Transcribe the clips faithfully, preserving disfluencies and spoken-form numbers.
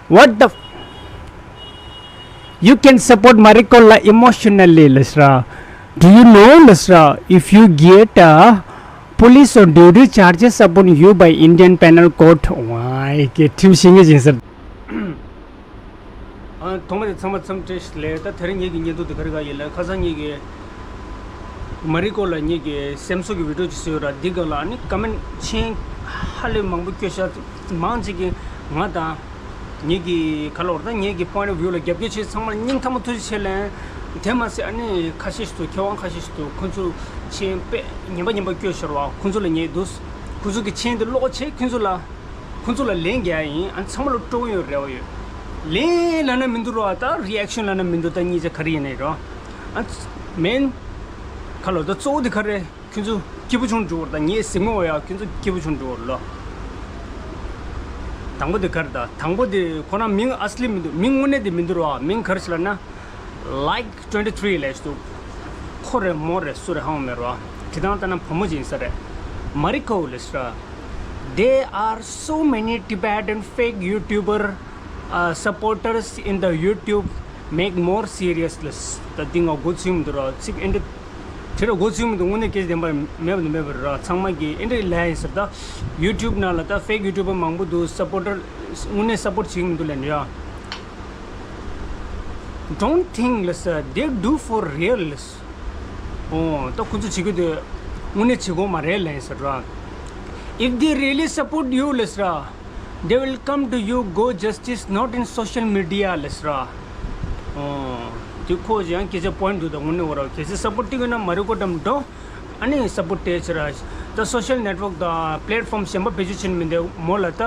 What the f- You can support Marikola emotionally, Lesra. Do you know, Lesra, if you get a police or duty charges upon you by Indian Penal Code? Why? Get him singing, sir. ཨ། ཐོག་མ་དེ་ཚང་མ་འཚམས་འདྲི་ཞིག་ལས། ད་དེ་རིང་ངེད་ཀྱི་བརྙན་ཐུང་དེ་ག་རེ་ག་ཡིན་ལ། ཁ་སང་ངེད་ཀྱི་མ་རི་ཀོ་ལ་ངེད་ཀྱི་སེམས་གསོ་གི་བི་ཌིའོ་ཅིག་བཟོས་ཡོད་ར། འདི་ག་ལ་ཨ་ནི་ཀོ་མེན་ཊི་མཆན་ཧ་ལས་མང་པོ་བཀོད་ཤག་མང་ཅིག་གིས་ང་དང་ངེད་ཀྱི་ག་ལ་བར་ད་ངེད་ཀྱི་པོ་ཡིན་ཊི་ཨོཕ་ཝིའུ་ལ་རྒྱབ་སྐྱོར་བྱེད་ཚང་མ་ལ་སྙིང་ཐག་པ་ཐུགས་རྗེ་ཆེ་ལན། དེ་མ་ཟད་ཨ་ནི་ཁ་ཤས་ཤིག་ཏུ་མཁས་དབང་ཁ་ཤས་ཤིག་ཏུ་ཁོང་ཚོ་མཆན་དཔེ་ངན་པ་ངན་པ་བཀོད་ཤོར་བ། ཁོང་ཚོ་ལ་ངེད་འདུག་ཁོང་ཚོ་གི་མཆན་དེ་ཀློག་བྱས་ཁོང་ཚོ་ལ། ཁོང་ཚོ་ལ་ལན་རྒྱག་ཡིན། ཨ། ཚང་མ་ལ་སྤྲོ་བོ་ཡོད་རེ་བ་ཡོད། ལན་ལབ་ན་མི་འདུག་རོ། ད་རི་ཨེག་ཤན་ལབ་ན་མི་འདུག་ད་གཉིས་ཆ་ག་རེ་ཡིན་ནའི་རོ། ཨ། མེན། ག་ལོ་ད་གཙོ་བོ་དེ་ག་རེ། ཁྱོད་ཚོ་སྐྱིད་པོ་བྱུང་འགྲོ་བར་ད་ངས་གཟིགས་མོ་ཡ། ཁྱོད་ཚོ་སྐྱིད་པོ་བྱུང་འགྲོ་བར་ལོ། དང་པོ་དེ་ག་རེ། ད་དང་པོ་དེ་ཁོ་རང་མིང་ཨ་སི་ལི་མི་འདུག་མིང་དངོས་གནས་དེ་མི་འདུག་རོ། མིང་ག་རེ་ཟེར་ལབ་ན། Like twenty three ལས་ཤི་འདུག་ཁོ་རེད་མོ་རེད་སུ་རེད་ཧ་གོ་མེད་རོ། དེ་དང་ལྟ་ན་བུ་མོ་ཅིག་ཡིན་ས་རེད། མ་རི་ཀོ་ལས་ཤི་ར། There are so many Tibetan fake YouTuber, uh, supporters in the YouTube, make more serious ལས། ད་འདི་ང་མགོ་ཚོས་མི་འདུག་རོ། ཚིག་ཨེ་འདྲ་དེ་ར་མགོ་ཚོས་མི་འདུག་དངོས་གནས་སྐད་ཆ་བདེན་པ་མེད་པ་འདུག་མེད་པ་རོ། ཚང་མ་གིས་ཨེ་འདྲ་ལས་ཡིན་ས་རེད། ད་ཡུ་ཊུབ་ནང་ལ་ད་ཕེག་ཡུ་ཊུ་བར་མང་པོ་འདུག་སབ་པོར་ཊར་དངོས་གནས་སབ་པོར་ཊི་བྱེད་ཀྱི་མི་འདུག་ལབ་ནས་ཡ། Don't think ལས་ཤི། They do for real ལས་ཤི། ཨོ། ད་ཁོ་ཚོ་བྱེད་ཀྱི་དེ་དངོས་གནས་བྱེད་ཀྱི་ཡོད་མ་རེད་ལབ་ཡིན་ས་རེད་ར། If they really support you ལས་ཤི་ར། They will come to you, go justice, not in social media ལས་ཤི་ར། ཨོ། དེ་ཁོ་ཡང་སྐད་ཆ་པོ་ཡིན་ཊི་འདུག་ད་དངོས་གནས་འོ་ར། གལ་སྲིད་སབ་པོར་ཊི་བྱེད་ཀྱི་ན་མ་རི་ཀོ་འགྲམ་འགྲོ། ཨ་ནི་སབ་པོར་ཊི་བྱེད་ཤི་ར། ད་སོ་ཤལ་ནེཊ་ཝོརཀ་དང་པི་ལེཊ་ཕོམ་གཞན་པ་བེད་སྤྱོད་བྱེད་ནི་མི་འདུག་མོ་ལ་ད།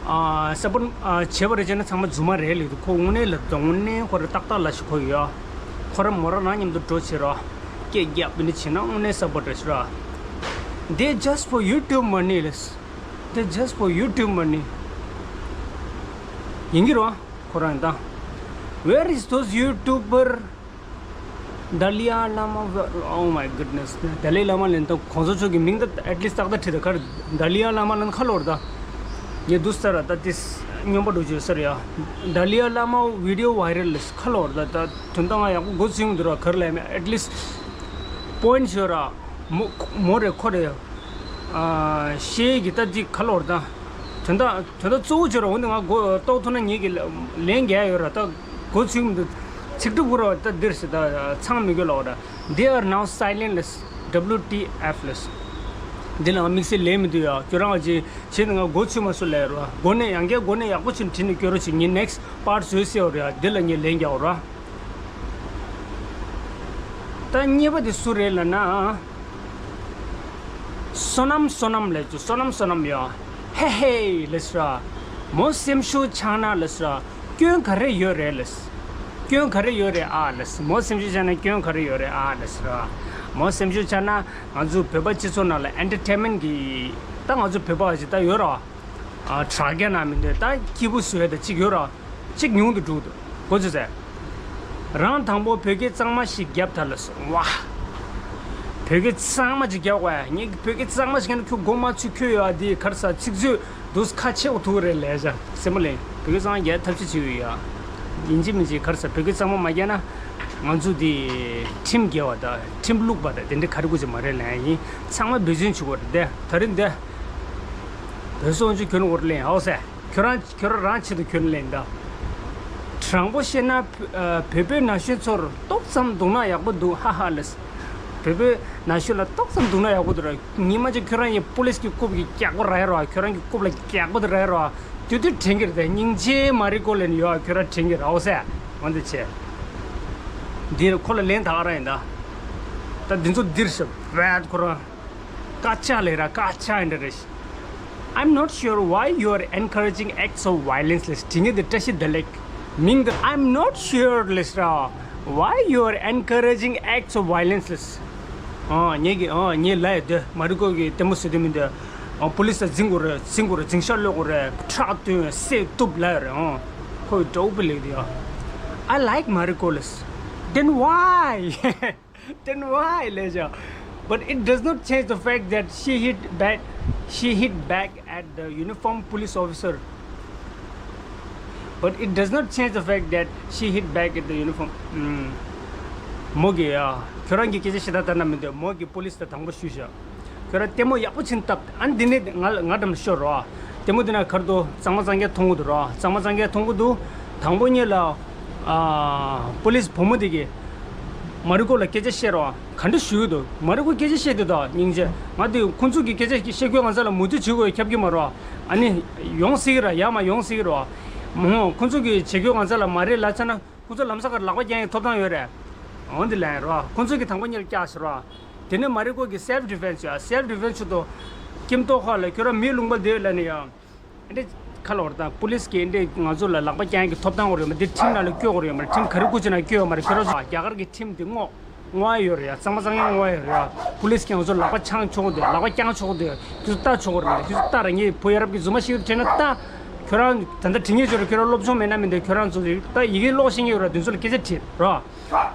ཨ། སབ་པོར་ཊི་ཨ། བྱེད་པ་རེད་བྱས་ན་ཚང་མ་རྫུན་མ་རེད་ལབ་འདུག་ཁོ་དངོས་གནས་ལ་ད་དངོས་གནས་ཁོ་ར་ཏག་ཏག་ལབ་ཤི་ཁོ་ཡོད། ཁོ་ར་མོ་ར་རང་མཉམ་དུ་འགྲོ་བྱེད་རོགས། སྐད་རྒྱག་པ་ནི་བྱེད་ན་དངོས་གནས་སབ་པོར་ཊི་རེད་ཤི་ར། They just for YouTube money ལས་ཤི། They just for YouTube money ཡིན་གྱི་རོ། ཁོ་རང་ཡིན་ད། Where is those YouTuber? Dalai Lama, oh my goodness. Dalai Lama ལབ་ན་ད་གོང་ས་མཆོག་གི་མིང་ད་at least ཏག་ཏག་བྲིས་ད་ག་རེ། Dalai Lama ལབ་ན་ཁ་ལོར་ད། ངས་འདུག་ས་ར་ད་ཏིས་སྨྱོན་པ་འགྲོ་བྱོས་ས་ར་ཡ། Dalai Lama video viral ལས་ཁ་ལོར་ད། ད་དོན་དག་ང་ཡག་པོ་མགོ་ཚོས་མི་འདུག་ར། ག་རེ་ལབ་ཡ་མེད། At least point ཤོད་ར། མོ་མོ་རེད་ཁོ་རེད། ཨ། ཤེས་ཀྱི་ད་འདི་ག་ལོར་ད། དོན་དག་དོན་དག་གཙོ་བོ་བྱོས་ར། འོན་ཏེ་ང་མགོ་རྟོགས་ཐུབ་ན་ངེད་ཀྱི་ལན་རྒྱག་ཡོད་ར། ད་མགོ་ཚོས་མི་འདུག་ཚིག་གྲུབ་པོ་ར་ད་འདིར་ཟེར་ད་ཚང་མི་དགོས་ལབ་ར། They are now silent ལས་ཤི། W T F ལས་ཤི། འདི་ལ་ང་དམིགས་བསལ་ལན་མི་འདུག་ཡ། ཁྱོད་རང་ཅིག་བྱས་ནས་ང་མགོ་ཚོས་མ་སོང་ལབ་ར། མགོ་ནས་ཡང་བསྐྱར་མགོ་ནས་ཡག་པོ་བྱས་ནས་བྲིས་ནས་སྐྱོན་རོགས་བྱེད། ངས་next part བཟོས་ཟེར་བ་རེད་ཡ། འདི་ལ་ངས་ལན་རྒྱག་ར། ད་གཉིས་པ་དེ་སུ་རེད་ལབ་ན། བསོད་ནམས་བསོད་ནམས་ལབ་ཀྱི་བསོད་ནམས་བསོད་ནམས་ཡ། ཧེ་ཧེ་ལབ་ཤི་ར། མོ་སེམས་ཤུགས་ཆག་ན་ལབ་ཤི་ར། སྐྱོན་ག་རེ་ཡོད་རེད་ལབ་ཤི། སྐྱོན་ག་རེ་ཡོད་རེད་ཨ་ལབ་ཤི། མོ་སེམས་ཤུགས་ཆག་ན་སྐྱོན་ག་རེ་ཡོད་རེད་ཨ་ལབ་ཤི་ར། མོ་སེམས་ཤུགས་ཆག་ན་ང་ཚོ་བོད་པ་སྤྱི་ཚོགས་ནང་ལ་ཨེན་ཊར་ཊེན་མེན་གི་ད་ང་ཚོ་བོད་པ་ཞིག་ད་ཡོད་ར། ཨ། དྲ་རྒྱ་ནང་མི་འདུག་ད་སྐྱིད་པོ་བཟོས་ད་ཅིག་ཡོད་ར། ཅིག་ཉུང་དུ་འགྲོ་འདུག་གོ་ཚོད་ཟེར། རང་དང་པོ་བོད་སྐད་གཙང་མ་ཞིག་རྒྱབ་ད་ལབ་སོང་བ། བོད་སྐད་གཙང་མ་ཅིག་རྒྱབ་དགོས། ངས་བོད་སྐད་གཙང་མ་ཞིག་རྒྱབ་ན་ཁྱོད་མགོ་མ་ཚོས། ཁྱོད་ཡ་འདི་ག་རེ་ཟ། ཚིག་མཛོད་འདུག་ཁ་ཕྱེ་འོ་ཐུག་རེད་ལབ་བྱས་སེམས་པ་ལེན། བོད་སྐད་གཙང་མ་རྒྱབ་ཐབས་ཤེས་བྱེད་ཡོད་ཡ། ཡིན་གཅིག་མིན་གཅིག་ག་རེ་ཟ། བོད་སྐད་གཙང་མ་མ་རྒྱབ་ན་ང་ཚོ་འདི་ཁྲིམས་འགལ་བ་དང་ཁྲིམས་བླུགས་པ་དང་དེ་འདྲ་ག་རེ་དགོས་ཀྱི་མ་རེད་ལབ་ཡིན། ཚང་མ་འབད་བརྩོན་བྱེད་དགོས་རེད། དེ་ད་རིང་འདི་བོད་སོང་ཆུ་ཁྱོད་ནོར་ལེན་ཧའོ་ཟེར། ཁྱོད་རང་ཁྱོད་རང་རང་ཆེད་དུ་ཁྱོད་ལེན་ད། དྲང་པོ་བཤད་ན་བོད་པའི་ན་གཞོན་ཚོར་ཏོག་ཙམ་རྡུང་ན་ཡག་པོ་འདུག་ཧ་ཧ་ལས། བོད་པའི་ན་གཞོན་ལ་ཏོག་ཙམ་རྡུང་ན་ཡག་པོ་འདུག་ར། ཉི་མ་གཅིག་ཁྱོད་རང་ཡི་པུ་ལིས་ཀྱི་རྐུབ་ཀྱི་རྒྱག་པ་ར་ཡ་ར། ཁྱོད་རང་གི་རྐུབ་ལ་རྒྱག་པ་དེ་ར་ཡ་ར། དེ་དུས་དྲན་གྱི་རེད་དེ། སྙིང་རྗེ་མ་རི་ཀོ་ལེན་ཡོད་ཁྱོད་རང་དྲན་གྱི་རེད་ཨོ་ཟེ། འོན་ཏེ་ཆེ། འདིར་ཁོ་ལ་ལན་ད་ག་ར་ཡིན་ད། ད་འདི་ཚོ་འདིར་ཤི་བད་ཁོ་རང་། དཀར་ཆག་ལས་ར་དཀར་ཆག་འདྲ་རེད། I'm not sure why you are encouraging acts of violence ལས་དྲི་ངེས་དེ་བཀྲ་ཤིས་བདེ་ལེགས། མིང་དེ། I'm not sure ལས་ར། Why you are encouraging acts of violence ལས། ཨ་ངེད་ཀྱི་ཨ་ངེད་ལ་ཡ་དེ་མ་རི་ཀོ་གི་ལྟད་མོ་ཟེར་དུས་མི་འདུག་ཨ་པུ་ལིས་ལ་འཛིང་དགོས་རེད། འཛིང་དགོས་རེད། འཛིང་ཤག་གློད་དགོས་རེད། ཁྲག་བཏོན་བསད་གཏུབ་ལ་ཡ་རེད། ཨ་ཁོ་ཡི་འདྲ་པོ་ལེགས་དེ་ཡ། I like Mariko ལས། Then why? Then why ལས་བྱ། But it does not change the fact that she hit back, she hit back at the uniformed police officer. But it does not change the fact that she hit back at the uniform. ཨུམ། མོ་གིས་ཡ། ཁྱོད་རང་གིས་སྐད་ཆ་བཤད་ད་ལྟ་ན་མི་འདོད། མོ་གིས་པོ་ལིས་དང་དང་པོ་ཞུས་བཞག་ཁྱོད་རང་ལྟད་མོ་ཡག་པོ་ཕྱིན་བཏབ། ཨ་ནི་འདི་ནས་ང་ང་འགྲམ་ལ་ཤོར་རོ། ལྟད་མོ་འདི་ན་གར་དུ་གཙང་མ་གཙང་རྐྱང་མཐོང་གི་འདུག་རོ། གཙང་མ་གཙང་རྐྱང་མཐོང་གི་འདུག་དང་པོ་ཉིད་ལ། ཨ། པོ་ལིས་བུ་མོ་དེ་གིས་མ་རི་ཀོ་ལ་སྐད་ཆ་བཤད་རོ། ག་འདྲ་ཞུ་གི་འདུག་མ་རི་ཀོ་སྐད་ཆ་བཤད་དུས་ད་སྙིང་རྗེ། ང་དེ་ཁོང་ཚོ་གིས་སྐད་ཆ་བཤད་དགོས་ང་ཚ་ལ་མུ་མཐུད་བྱེད་དགོས་ཁྱབ་ཀྱི་མ་རོ། ཨ་ནི་ཡོང་སྲིད་ཀྱི་ར། ཡར་མར་ཡོང་སྲིད་ཀྱི་རོ། མོ་ཁོང་ཚོ་གིས་བྱེད་དགོས་ང་ཚ་ལ་མ་རེད་ལབ་ཚར་ན། ཁོང་ཚོ་ལམ་སང་ཁར་ལག་པ་བརྐྱང་ཡའི་ཐོབ་ཐང་ཡོད་རེད། འོ་འདི་ལན་རོ། ཁོང་ཚོ་གིས་དང་པོ་ཉིད་ལ་བཀྱགས་ཟེར་རོ། དེ་ནས་མ་རི་ཀོ་གི་self defense ཡོད། self defense ཆེད་དུ་ཁྱིམ་ཐོག་ཁག་ལ་ཁྱོད་རང་མིའི་ལུང་པ་འདི་ལ་ནི་ཡང་། འདི་ཁ་ལོར་དང་པུ་ལིས་ཀྱིས་འདི་ང་ཚོ་ལ་ལག་པ་བརྐྱང་གི་ཐོབ་ཐང་ཡོད་མ་རེད། འདི་ཁྲིམས་ནང་ལ་བཀོད་དགོས་ཡོད་མ་རེད། ཁྲིམས་ག་རེ་བཀོད་ཅིག་ན་བཀོད་ཡོད་མ་རེད། ཁྱོད་རང་ཚོ་རྒྱ་གར་གྱི་ཁྲིམས་འདི་བསྔོག་བསྔོག་ཡ་ཡོད་རེད་ཡ། གཙང་མ་གཙང་རྐྱང་བསྔོག་ཡ་ཡོད་རེད་ཡ། པུ་ལིས་ཀྱིས་ང་ཚོ་ལག་པ་འཆང་ཆོག་གི་འདུག་ལག་པ་བརྐྱང་ཆོག་གི་འདུག་ཁྱོད་ཚོ་ལྟ་ཆོག་གི་རེད། ཁྱོད་ཚོ་ལྟ་ར། ངས་བུ་ཡ་རབས་ཀྱི་རྫུན་མ་ཞིག་དྲན་ན་ལྟ། ཁྱོད་རང་ད་ལྟ་དྲི་ངེས་ཆོག་རེད། ཁྱོད་རང་སློབ་སྦྱོང་མེད་ན་མི་འདུག་ཁྱོད་རང་ཚོ་ད་ཡི་གེ་ཀློག་ཤེས་ཀྱི་ཡོད་ར། དེ་ཚོ་ལ་སྐད་ཆ་དྲིས་རོ།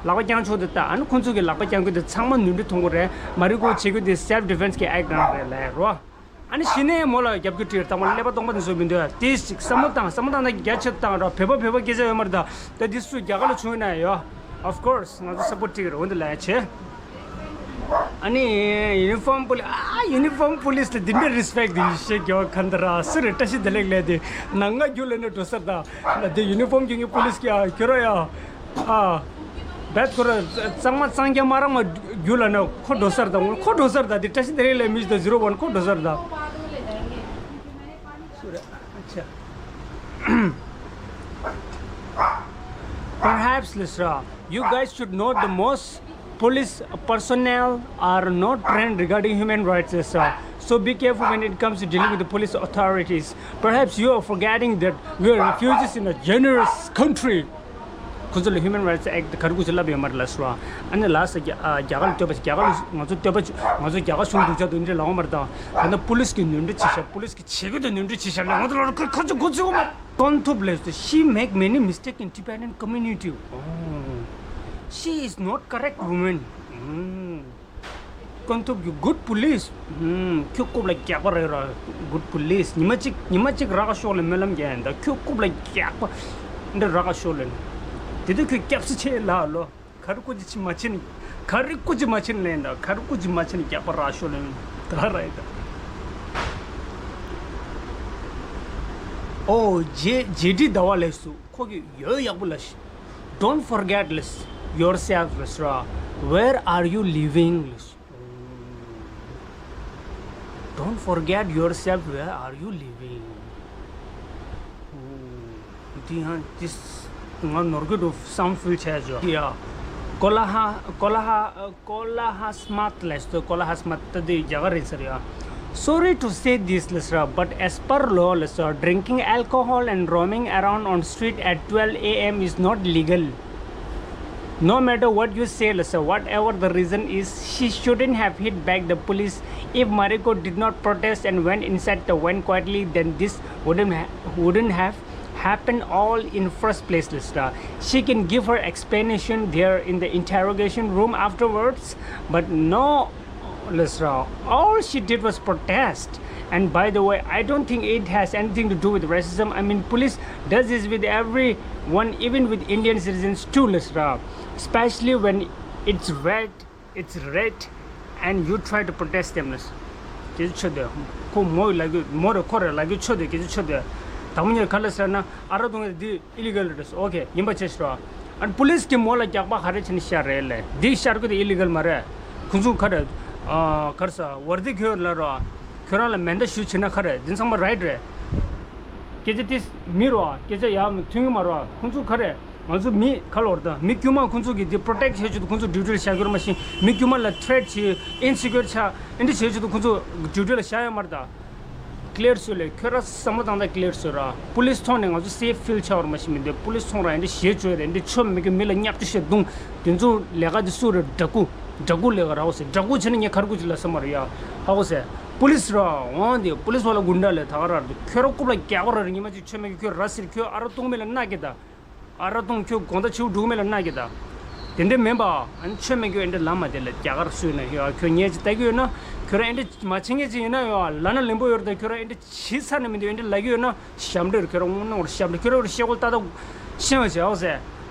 ལག་པ་བརྐྱང་ཆོག་འདུག་ལྟ། ཨ་ནི་ཁོང་ཚོ་གིས་ལག་པ་བརྐྱང་རྒྱུ་དེ་ཚང་མ་ནོར་འཁྲུལ་མཐོང་གི་རེད། མ་རི་ཀོ་བྱེད་རྒྱུ་དེ་self defense གི་act རང་རེད་ལབ་རོ། ཨ་ནི་གཞི་ནས་མོ་ལ་རྒྱབ་སྐྱོར་སྤྲད་དང་པོ་ཀླད་པ་སྟོང་པ་དེ་ཚོ་མི་འདུག་ཏིས་ཅིག་བསམ་བློ་བཏང་། བསམ་བློ་བཏང་ན་རྒྱ་ཆེ་བཏང་རོགས། བོད་པ་བོད་པ་སྐད་ཆ་ཡོད་མ་རེད་ད། ད་འདི་སུ་རྒྱ་གར་ལ་བྱུང་ཡོད་ན་ཡོད། Of course ང་ཚོ་support སྤྲད་ཀྱི་རེད། འོ་འདི་ལ་ཡ་བྱེད། ཨ་ནི་uniform police ཨ་uniform police ལ་འདི་འདྲ་respect དེ་ཡིན་ཤེས་རྒྱ་བ་ག་འདི་ར་སུ་རེད། བཀྲ་ཤིས་བདེ་ལེགས་ལས་དེ་ནང་ང་རྒྱུ་ལ་ནི་འགྲོ་སར་ད་ལ་དེ་uniform གྱོན་གྱི་police ཀྱི་ཨ་ཁྱོད་ར་ཡ། ཨ། བེད་ཁོ་ར་གཙང་མ་གཙང་རྐྱང་མ་རང་མ་རྒྱུ་ལ་ན་ཁོ་འགྲོ་སར་དང་ཁོ་འགྲོ་སར་དང་དེ་བཀྲ་ཤིས་བདེ་ལེགས་ལས་མི་ཞིག་དང་zero one ཁོ་འགྲོ་སར་དང་། Perhaps, Lisra, you guys should know the most police personnel are not trained regarding human rights, Lisra. So be careful when it comes to dealing with the police authorities. Perhaps you are forgetting that we are refugees in a generous country. ཁོ་ཚོ་ལ་Human Rights Act ག་རེ་གུ་ཚོ་ལབ་ཡོད་མ་རེད་ལ་སོ། ཨ་ནི་ལ་ས་རྒྱ་ཨ་རྒྱ་གར་ལ་སྐྱོབ་པ་རྒྱ་གར་ལ་ང་ཚོ་སྐྱོབ་པ་ང་ཚོ་རྒྱ་གར་གཞུང་སྡུག་ཅག་འདུག་འདྲ་ལབ་ཡོད་མ་རེད་ད། ད་ནི་པུ་ལིས་ཀྱི་ནོར་འཁྲུལ་བྱེད་ཤག་པུ་ལིས་ཀྱི་བྱེད་ཀྱི་འདུག་ནོར་འཁྲུལ་བྱེད་ཤག་ལ་ང་ཚོ་ལ་ཁ་ཁ་ཚོ་གོ་ཚོད་མ། Konthup ལས་སུ། She make many mistake in Tibetan community. Oh, she is not correct woman. ཀོན་ཐུབ་ཀྱི་good police. ཁྱོད་རྐུབ་ལ་རྒྱག་པ་རེད་ར། Good police. ཉི་མ་གཅིག་ཉི་མ་གཅིག་རག་ཤོག་ལ་སྨོན་ལམ་རྒྱག་ཡིན་ད། ཁྱོད་རྐུབ་ལ་རྒྱག་པ་འདི་རག་ཤོག་ལ། དེ་དུས་ཁྱོད་སྐྱབས་སུ་ཆེ་ལ་ལོ། ག་རེ་རྐུ་ཅི་ཆི་མ་ཆི་ནི། ག་རེ་རྐུ་ཅི་མ་ཆི་ནི་ལེན་ད། ག་རེ་རྐུ་ཅི་མ་ཆི་ནི་རྒྱག་པ་རག་ཤོག་ལ་ད་ར་ཡིན་ད། ཨོ་ཇེ་ཇེ་ཌི་ཟླ་བ་ལས་སུ་ཁོ་གི་ཡོད་ཡག་པོ་ལ་ཤི། Don't forget, ལས་yourself, ལས་ར། Where are you living? ལས། Don't forget yourself, where are you living? འདི་ཡང་འདི་ང་ནོར་གི་འདུག་བསམ་ཕུལ་བྱས་བྱོས། ཡ། ཀོ་ལ་ཧ་ཀོ་ལ་ཧ་ཀོ་ལ་ཧ་སྨད་ལས་སུ། ཀོ་ལ་ཧ་སྨད་ད་འདི་རྒྱ་གར་རེད་ཟེར་ཡ། Sorry to say this, ལས་ར། But as per law, ལས་ར། Drinking alcohol and roaming around on street at twelve a.m. is not legal. No matter what you say, ལས་ར། Whatever the reason is, she shouldn't have hit back the police. If Mariko did not protest and went inside the van quietly, then this wouldn't ha- wouldn't have happened all in first place, ལས་ར། She can give her explanation there in the interrogation room afterwards, but no, ལས་ར། All she did was protest. And by the way, I don't think it has anything to do with racism. I mean, police does this with everyone, even with Indian citizens too, ལས་ར། Especially when it's red, it's red, and you try to protest them, ལས། ཁྱེད་ཚོ་ཆོས་དེ། ཁོ་མོ་ཡི་ལབ་རྒྱུ་མོ་རེད་ཁོ་རེད་ལབ་རྒྱུ་ཆོས་དེ། ཁྱེད་ཚོ་ཆོས་དེ། དང་པོ་ཉིད་ག་ལ་ཟེར་ན་ཨ་ར་གཏོང་ཡ་འདི་ཨི་ལི་གལ་རེད། ཨོ་ཁེ། ཡིན་པ་བྱས་ཤོག་ཨ་ནི་པུ་ལིས་ཀྱིས་མོ་ལ་རྒྱག་པ་ག་རེ་བྱས་ནས་ཤར་རེད་ལས། འདི་ཤར་དགོས་དེ་ཨི་ལི་གལ་མ་རེད། ཁོང་ཚོ་ག་རེ། ཨ་ག་རེ་ཟ་ཝར་དི་གྱོན་ལ་རོ། ཁྱོད་རང་ལ་མེ་མདའ་གཞུ་བྱེད་ན་ག་རེ། འདི་ཚང་མ་རའིཊ་རེད། སྐད་ཆ་དེ་མི་རོ། སྐད་ཆ་ཡག་མཐུན་གྱི་མ་རོ། ཁོང་ཚོ་ག་རེ། ང་ཚོ་མི་ག་ལོར་དང་མི་དཀྱུས་མ་ཁོང་ཚོ་གིས་འདི་པྲོ་ཊེག་བྱེད་ཆེད་དུ་ཁོང་ཚོ་ཌིའུ་ཊི་ལ་བཞག་གི་ཡོད་རེད། མ་གཞི་མི་དཀྱུས་མ་ལ་ཐི་རེ་ཊི་བྱེད་ཨིན་སི་ཀིའུར་ཆགས་ཨེ་འདྲ་བྱེད་ཆེད་དུ་ཁོང་ཚོ་ཌིའུ་ཊི་ལ་བཞག་ཡོད་མ་རེད་ད། ཀི་ལི་ཡར་བཟོས་ལས། ཁྱོད་རང་བསམ་བློ་བཏང་སྟངས་ཀི་ལི་ཡར་བཟོས་ར། པུ་ལིས་ཐོག་ནས་ང་ཚོ་སེབ་ཕིལ་ཆགས་པ་ར་མ་གཞི་མི་འདུག་པུ་ལིས་ཚོང་ར་ཨེ་འདྲ་ཞེ་བཅོས་རེད། ཨེ་འདྲ་ཆོ་མེད་ཀྱི་མི་ལ་བརྙས་བཅོས་བྱས་རྡུང་། དེ་ཚོ་ལས་ཀ་དེ་སུ་རེད། དྲག་སྐུ་དྲག་སྐུ་ལས་ཀ་ར་འོ་ཟེར། དྲག་སྐུ་བྱས་ན་ངས་ག་རེ་དགོས་ཀྱི་ལབ་ས་མ་རེད་ཡ། ཧ་གོ་ཟེར། པུ་ལིས་ར་འོང་དེ་པུ་ལིས་བ་ལ་གུན་ཌ་ལས་ད་ག་ར་རེད། ཁྱོད་ར་རྐུབ་ལ་རྒྱག་པ་ར་རེད། ཉི་མ་གཅིག་ཆོ་མེད་ཀྱི་ཁྱོད་ར་ཟེར། ཁྱོད་ཨ་ར་གཏོང་མི་ལ་མནའ་སྐྱེལ་ད། ཨ་ར་གཏོང་ཁྱོད་དགོང་དག་བྱིའུ་འབྲུག་མི་ལ་མནའ་སྐྱེལ་ད། དེ་འདྲ་མིན་པ། ཨ་ནི་ཆོ་མེད་ཀྱི་ཨེ་འདྲ་ལབ་མ་དེ་ལ་རྒྱ་གར་སུས་ན་ཡོད། ཁྱོད་ཉེས་ཅིག་ལྟ་གི་ཡོད་ན། ཁྱོད་རང་ཨེ་འདྲ་མ་བྱེད་མཁན་ཅིག་ཡིན་ན་ཡོད་ལ་ན་ལེན་པོ་ཡོད་རེད། ད་ཁྱོད་རང་ཨེ་འདྲ་བྱེད་ཚར་ནས་མི་འདུག་ཨེ་འདྲ་ལབ་ཀྱི་ཡོད་ན་ཞབས་འདྲེ་རེད། ཁྱོད་རང་དངོས་གནས་ཁོ་རང་ཞབས་འདྲེ། ཁྱོད་རང་ཤེས་ཁོ་ལ་ཏག་ཏག་ཤེས་པ་བྱེད་ཨོ་ཟེར།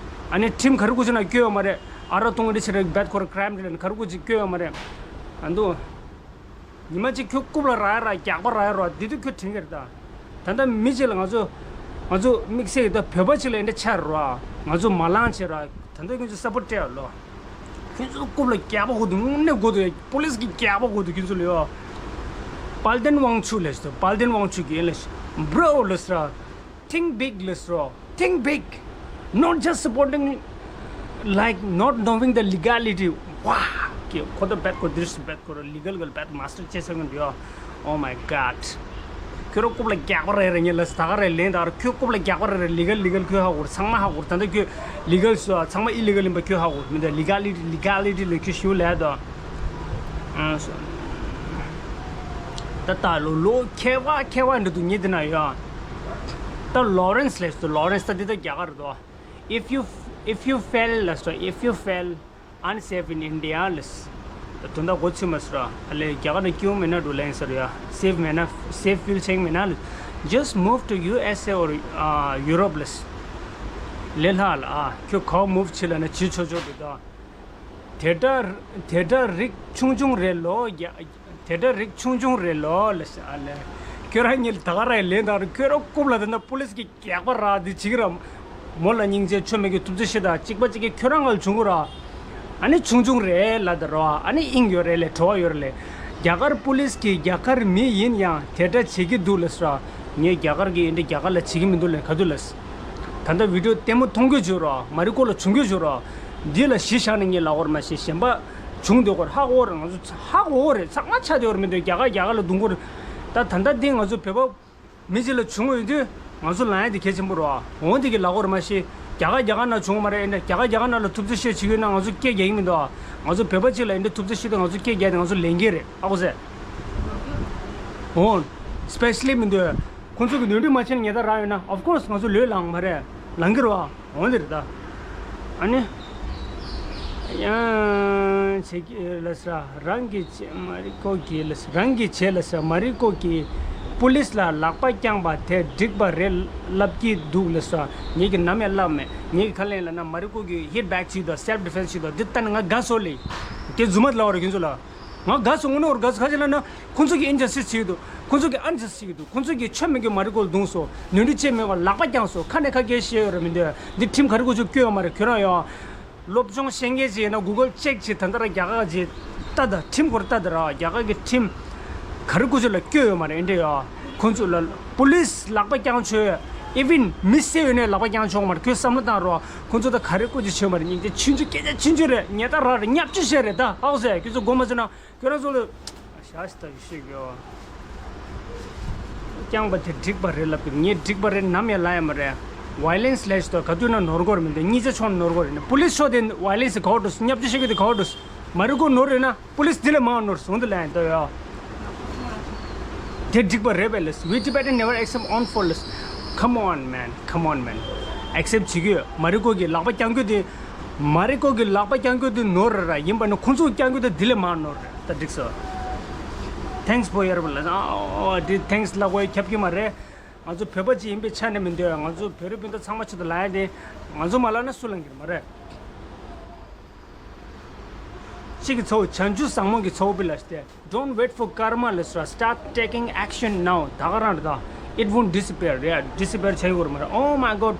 ཨ་ནི་ཁྲིམས་ག་རེ་དགོས་ཅིག་ན་སྐྱོན་ཡོད་མ་རེད། ཨ་རག་འཐུང་འདི་བྱེད་རེད་བད་ཁོ་ར་ཁྲེམ་རེད་ག་རེ་དགོས་ཅིག་སྐྱོན་ཡོད་མ་རེད། ཨ་འདུག་ཉི་མ་གཅིག་ཁྱོད་རྐུབ་ལ་རག་ཡ་ར་རྒྱག་པ་རག་ཡ་ར་འདི་དུས་ཁྱོད་དྲན་གི་རེད་ད། ད་ལྟ་མི་གཅིག་ལ་ང་ཚོ་ང་ཚོ་དམིགས་བསལ་གྱི་ད་བོད་པ་གཅིག་ལ་འདི་འདྲ་ཆགས་རེད་ར། ང་ཚོ་མ་ལངས་བྱེད་ར། ད་ལྟ་ཁྱོད་ཚོ་ས་པོ་སྤྲད་ཡ་ལོ། ཁྱོད་ཚོ་རྐུབ་ལ་རྒྱག་པ་དགོས་འདུག་དངོས་གནས་དགོས་འདུག་པུ་ལིས་ཀྱི་རྒྱག་པ་དགོས་འདུག་ཁྱོད་ཚོ་ལ་ཡོ། དཔལ་ལྡན་དབང་ཕྱུག་ལས་སོ། དཔལ་ལྡན་དབང་ཕྱུག་གིས་ལས་སོ། Bro ལས་སོ། Think big ལས་སོ། Think big. Not just supporting like not knowing the legality. ཝ། ཁོ་ད་བད་ཁོ་འདིར་སུ་བད་ཁོ་ར་ལི་གལ་གལ་བད་མ་སི་ཊར་བྱས་ས་གི་འདུག Oh my god. ཁྱོད་རང་རྐུབ་ལ་རྒྱག་པ་རེད་རེད། ངས་ལ་ད་ག་རེ་ལན་ད་ག་རེ། ཁྱོད་རྐུབ་ལ་རྒྱག་པ་རེད་རེད། ལི་གལ་ལི་གལ་ཁྱོད་ཧ་གོ་རེད། ཚང་མ་ཧ་གོ་རེད། ད་ལྟ་ཁྱོད་ལི་གལ་སོ། ཚང་མ་ཨི་ལི་གལ་ཡིན་པ་ཁྱོད་ཧ་གོ་རེད། མི་འདུག་ལི་གལ་ལི་གལ་ལི་གལ་ལི་ཁྱོད་ཞུ་ལས་ད། ད་ད་ལོ་ལོ་ཁེ་བ་ཁེ་བ་འདྲ་འདུག་ཉེ་དེ་ན་ཡོད། ད་ལོ་རེན་སི་ལས་སོ། ལོ་རེན་སི་ད་འདི་ད་རྒྱ་གར་རེད་དོ། If you if you feel ལས་སོ། If you feel unsafe in India ལས། ད་དོན་དག་གོ་ཚུལ་མ་སོ་ར། ཨ་ལས་རྒྱ་གར་ན་སྐྱིད་པོ་མེད་ན་འགྲོ་ལན་ཟེར་ཡ། སེབ་མེད་ན་སེབ་ཕིལ་ཆེན་མེད་ན་ལས། Just move to U S A or uh, Europe ལས། ལས་ལྷག་ལ་ཨ་ཁྱོད་གའོ་མུབ་བྱེད་ལ་ན་བྱེད་ཆོག་ཆོག་འདུག་ད། དེ་འདྲ་དེ་འདྲ་རིགས་ཆུང་ཆུང་རེད་ལོ། རྒྱ་དེ་འདྲ་རིགས་ཆུང་ཆུང་རེད་ལོ་ལ་ཤ་ལེ། ཁྱོད་རང་ཉིད་ད་ག་ར་ཡི་ལན་དང་རེད། ཁྱོད་རང་རྐུབ་ལ་དེ་འདྲ་པུ་ལིས་ཀྱི་རྒྱག་པ་རག་འདི་བྱེད་ཀྱི་ར། མོ་ལ་སྙིང་རྗེ་ཆོ་མེད་ཀྱི་ཐུབ་ཚོད་ཤེས་དང་གཅིག་པ་གཅིག་གི་ཁྱོད་རང་ང་ལ་བྱུང་གི་ར། ཨ་ནི་ཆུང་ཆུང་རེད་ལ་དེ་ར། ཨ་ནི་དབྱིངས་ཡོད་རེད་ལེ། བྲོ་བ་ཡོད་རེད་ལེ། རྒྱ་གར་པུ་ལིས་ཀྱི་རྒྱ་གར་མི་ཡིན་ཡང་དེ་འདྲ་བྱེད་ཀྱི་འདུག་ལ་ཤ། ངས་རྒྱ་གར་གྱི་འདི་རྒྱ་གར་ལ་བྱེད་ཀྱི་མི་འདུག་ལེ། ག་དུས་ལ། ད་ལྟ་བི་ཌིའོ་ལྟད་མོ་མཐོང་རྒྱུ་བྱོས་ར། མ་རི་ཀོ་ལ་བྱུང་རྒྱུ་བྱོས་ར། འདི་ལ་གཞི་བཞག་ནས་ངས་ལབ་དགོས་རེད་མ་གཞི་གཞན་པ། བྱུང་སྡོད་དགོས་རེད། ཧ་གོ་རེད། ང་ཚོ་ཧ་གོ་རེད། ཚང་མ་ཆ་སྡོད་རེད་མི་འདུག་རྒྱ་གར་རྒྱ་གར་ལ་རྡུང་དགོས་རེད། ད་ད་ལྟ་འདི་ང་ཚོ་བོད་པ་མི་གཅིག་ལ་བྱུང་ཡོད་དུས་ང་ཚོ་ལངས་ཡ་དེ་གལ་ཆེན་པོ་རེད་བ། འོ་འདི་གི་ལབ་དགོས་རེད་མ་གཞི་རྒྱ་གར་རྒྱ་གར་ན་བྱུང་བ་མ་རེད། ཨེ་འདྲ་རྒྱ་གར་རྒྱ་གར་ན་ལ་ཐུབ་ཚོད་བཤད་བྱེད་ཀྱི་ཡོད་ན་ང་ཚོ་སྐད་རྒྱག་གི་མི་འདུག་ང་ཚོ་བོད་པ་གཅིག་ལ་ཨེ་འདྲ་ཐུབ་ཚོད་བཤད་དུས་ང་ཚོ་སྐད་རྒྱག་དེ་ང་ཚོ་ལས་འགན་རེད། ཧ་གོ་སོང་། འོ། སི་པེ་ཤ་ལི་མི་འདུག་ཁོང་ཚོ་གི་ནོར་འཁྲུལ་མ་བྱས་ན་ཉེས་རྡུང་རག་ཡོད་ན་of course ང་ཚོ་ལོས་ལངས་མ་རེད། ལངས་ཀྱི་རེད་བ། འོ་འདི་རེད་ད། ཨ་ནི། ཡང་བྱེད་ཀྱི་ལ་ས་རང་གི་ཆེ་མ་རི་ཀོ་གི་ལ་ས་རང་གི་ཆེ་ལ་ས་མ་རི་ཀོ་གི་པུ་ལིས་ལ་ལག་པ་བརྐྱངས་པ་དེ་འགྲིག་པ་རེད་ལབ་ཀྱི་འདུག་ལ་ས། ངེད་ཀྱི་ནམ་ཡང་ལབ་མེད། ངེད་ཀྱི་ཁ་ལན་ལ་ན་མ་རི་ཀོ་གི་ཧིཊ་བེག་བྱེད་དོ་སེལཕ་ཌི་ཕེན་སི་བྱེད་དོ་འདི་ལྟ་ན་ང་དགའ་སོ་ལེ། དེ་རྫུན་མ་ལབ་རེད་ཁྱོད་ཚོ་ལ། ང་དགའ་སོང་ངོ་ནོར་དགའ་སོང་ཁ་ཅིག་ལ་ན་ཁོང་ཚོ་གི་ཨིན་ཇ་སི་ཊིས་བྱེད་ཀྱི་འདུག་ཁོང་ཚོ་གི་ཨན་ཇ་སི་ཊིས་བྱེད་ཀྱི་འདུག་ཁོང་ཚོ་གི་ཆོ་མེད་ཀྱི་མ་རི་ཀོ་ལ་རྡུང་སོང་། ནོར་འཁྲུལ་བྱས་མེད་པར་ལག་པ་བརྐྱངས་སོང་། ཁ་ནས་ཁ་སྐད་བཤད་ཡོད་རེད་མི་འདུག་འདི་ཁྲིམས་ག་རེ་དགོས་ཚུལ་བཀོད་ཡོད་མ་རེད། ཁྱོད་རང་ཡང་སློབ་སྦྱོང་ཤེས་མཁན་ཅིག་ཡིན་ན་གུ་གལ་ཅེག་བྱེད། ད་ལྟ་ར་རྒྱ་གར་ཅིག་ལྟ་ད་ར་རྒྱ་གར་གི་ཁྲིམས་སྐོར་ལྟ་ད་ར་རྒྱ་གར་གི་ཁྲིམས་ག་རེ་དགོས་ཚུལ་ལ་བཀོད་ཡོད་མ་རེད། ཨེ་འདྲ་ཡོད་ཁོང་ཚོ་ལ་པུ་ལིས་ལག་པ་བརྐྱངས་ཆོག་ཨི་ཝན་མི་བསད་ཡོད་ནའི་ལག་པ་བརྐྱངས་ཆོག་མ་རེད། ཁྱོད་བསམ་བློ་བཏང་རོགས། ཁོང་ཚོ་ད་ག་རེ་བཀོད་ཅིག་བྱས་མ་རེད། སྙིང་རྗེ་ཆུང་ཆུང་སྐད་ཆ་ཆུང་ཆུང་རེད། ཉེས་རྡུང་རག་རེད། བརྙས་བཅོས་བྱས་རེད་ད། ཧ་གོ་སོང་། ཁྱོད་ཚོ་མགོ་མ་ཚོས་ན་ཁྱོད་རང་ཚོ་ལ་ཞག་ཞིག་ད་ཡོད་ཤེས་གི་ཡོད། བརྐྱངས་པ་དེ་འགྲིག་པ་རེད་ལབ་ཀྱི་ངས་འགྲིག་པ་རེད་ནམ་ཡང་ལབ་ཡ་མ་རེད། ཝའི་ལེན་སི་ལས་ཤིག་ད་ག་དུས་ན་ནོར་གོ་རེད་མི་འདུག་གཉིས་ཆ་ཕྱོགས་ནོར་གོ་རེད་ནི། པུ་ལིས་ཕྱོགས་དེ་ཝའི་ལེན་སི་ག་བ་འགྲོ་སོང་། བརྙས་བཅོས་བྱེད་ཀྱི་དེ་ག་བ་འགྲོ་སོང་། མ་རི་ཀོ་ནོར་ཡོད་ན་པུ་ལིས་འདི་ལས་མང་ནོར་སོང་དུ་ལབ་ཡ་འདུག་ཡ། དེ་འགྲིག་པ་རེད་པས་ལས། We Tibetan never accept on for less. Come on man, come on man. ཨེག་སེབ་བྱེད་ཀྱི་ཡོད། མ་རི་ཀོ་གི་ལག་པ་བརྐྱང་རྒྱུ་དེ། མ་རི་ཀོ་གི་ལག་པ་བརྐྱང་རྒྱུ་དེ་ནོར་རེད་ར། ཡིན་པ་ནི་ཁོང་ཚོ་བརྐྱང་རྒྱུ་དེ་འདི་ལས་མང་ནོར་རེད། ད་འགྲིག་སོང་། Thanks for your ལ་ཨ་འདི་thanks ལབ་དགོས་ཁྱབ་ཀྱི་མ་རེད། ང་ཚོ་བོད་པ་ཅིག་ཡིན་པའི་ཆ་ནས་མི་འདོད། ང་ཚོ་བོད་རིགས་སྤུན་ཟླ་ཚང་མ་ཆེད་དུ་ལབ་ཡ་དེ། ང་ཚོ་མ་ལབ་ན་སུ་ལབ་ཀྱི་རེད་མ་རེད། གཅིག་གི་ཚ་བོ་བྱང་ཆུབ་བཟང་མོ་གི་ཚ་བོ་པི་ལ་སྟེ། Don't wait for karma ལས་ར། Start taking action now. ད་ག་རང་རེད་ད། It won't disappear. Yeah, disappear བྱེད་ཡོད་མ་རེད། Oh my god.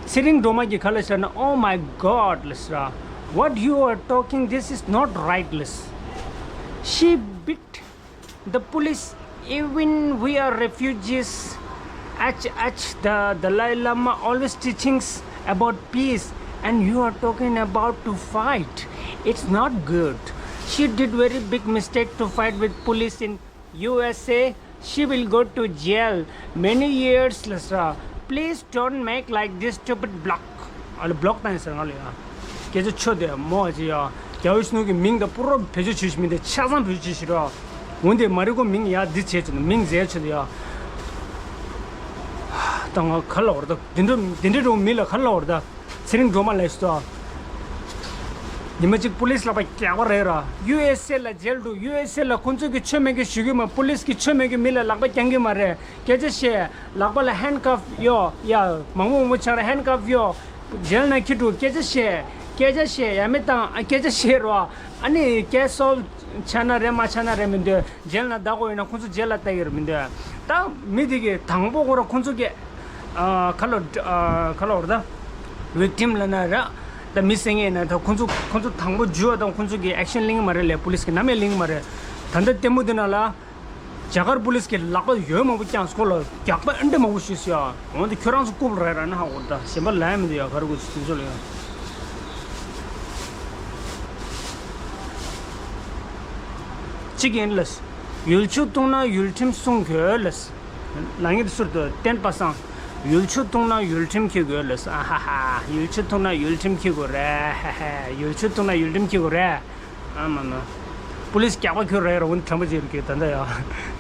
ཚེ་རིང་སྒྲོལ་མ་གི་ཁ་ལ་བཤད་ན། Oh my god ལས་ར། What you are talking, this is not right ལས། She beat the police, even we are refugees. Ach, ach, the Dalai Lama always teachings about peace, and you are talking about to fight. It's not good. She did very big mistake to fight with police in U S A. She will go to jail many years ལས་ར། Please don't make like this stupid block. ཨ་ལ་བྷ་ལོག་བཏང་ཡིན་ཟེར་ང་ལ་ཡ། སྐད་ཆ་ཆོ་དེ་མོ་ཨ་ཅེ་ཡ། རྒྱལ་བའི་ཕྱི་ནང་གི་མིང་དང་པུ་རོ་བེད་སྤྱོད་བྱེད་ཤི་མི་དེ་ཆ་ཚང་བེད་སྤྱོད་བྱེད་ཤི་ར། འོན་ཏེ་མ་རི་ཀོ་མིང་ཡ་འདི་བྱས་ཆོ་ནི་མིང་ཟེར་ཆོ་དེ་ཡ། ད་ང་ག་ལ་བར་ད་དེ་འདྲ་དེ་འདྲ་རུང་མི་ལ་ག་ལ་བར་ད། ཚེ་རིང་སྒྲོལ་མ་ལས་སོ། ཉི་མ་གཅིག་པུ་ལིས་ལག་པ་རྒྱག་པ་རེད་ར། ཡུ་ཨེས་ཨེ་ལ་མཇལ་འདུག་ཡུ་ཨེས་ཨེ་ལ་ཁོང་ཚོས་ཀྱི་ཆོས་མེད་ཀྱི་ཞུ་གི་མ། པུ་ལིས་ཀྱི་ཆོས་མེད་ཀྱི་མི་ལ་ལག་པ་བརྐྱང་གི་མ་རེད། སྐད་ཆ་བཤད། ལག་པ་ལ་ཧན་ཀབ་གཡོག་ཡ། མང་པོ་མང་པོ་ཆགས་ར། ཧན་ཀབ་གཡོག་རྗེས་ན་ཁྱི་འགྲོ། སྐད་ཆ་བཤད། སྐད་ཆ་བཤད་ཡ་མི་བཏང་། ཨ། སྐད་ཆ་བཤད་རོགས། ཨ་ནི་སྐད་སོབ་ཆ་ན་རེད། མ་ཆ་ན་རེད་མི་འདོད། རྗེས་ན་བདག་གོ་ཡིན་ན་ཁོང་ཚོ་རྗེས་ལ་བལྟ་གི་རེད་མི་འདོད། ད་མི་དེ་གི་དང་པོ་ཁོ་ར་ཁོང་ཚོ་གི། ཨ། ཁ་ལོ། ཨ། ཁ་ལོ་ར་ད། ཝིག་ཊིམ་ལ་ན་ར། ད་མི་སེང་ངེ་ན་ད་ཁོང་ཚོ་ཁོང་ཚོ་དང་པོ་འཇུ་བ་དང་ཁོང་ཚོ་གི་ཨེག་ཤན་ལེན་གི་མ་རེད་ལས། པུ་ལིས་གི་ནམ་ཡང་ལེན་གི་མ་རེད། ད་ལྟ་ལྟད་མོ་དེ་ན་ལ། རྒྱ་གར་པུ་ལིས་ཀྱི་ལག་པ་ཡོད་མང་པོ་བརྐྱངས་སྐོར་ལ་རྒྱག་པ་ཨེ་འདྲ་མང་པོ་ཞུས་སོ་ཡ། འོན་ཏེ་ཁྱོད་རང་ཚོ་རྐུབ་ར་ཡ་ར་ན་ཧ་གོ་ད་གཞན་པ་ལ་ཡ་མི་འདུག་ཡ། ག་རེ་དགོས་ཚུལ་ཚོ་ལ་ཡ། གཅིག་ཡིན་ལ། ཡུལ་ཆུ་བཏུང་ན་ཡུལ་ཁྲིམས་སྲུང་དགོས་ལ། ལ་ངེད་ཟུར་དུ་བསྟན་པ་སང་། ཡུལ་ཆུ་བཏུང་ན་ཡུལ་ཁྲིམས་འཁྱེར་དགོས་ལ། ཨ་ཧ་ཧ། ཡུལ་ཆུ་བཏུང་ན་ཡུལ་ཁྲིམས་འཁྱེར་དགོས་རེད། ཧ་ཧ། ཡུལ་ཆུ་བཏུང་ན་ཡུལ་ཁྲིམས་འཁྱེར་དགོས་རེད། ཨ་མ་མ། པུ་ལིས་རྒྱག་པ་ཁྱོད་ར་ཡ་ར། འོན་ཏེ་ཁྲམ་པ་ཅིག་རེད་ད་ལྟ་ཡ།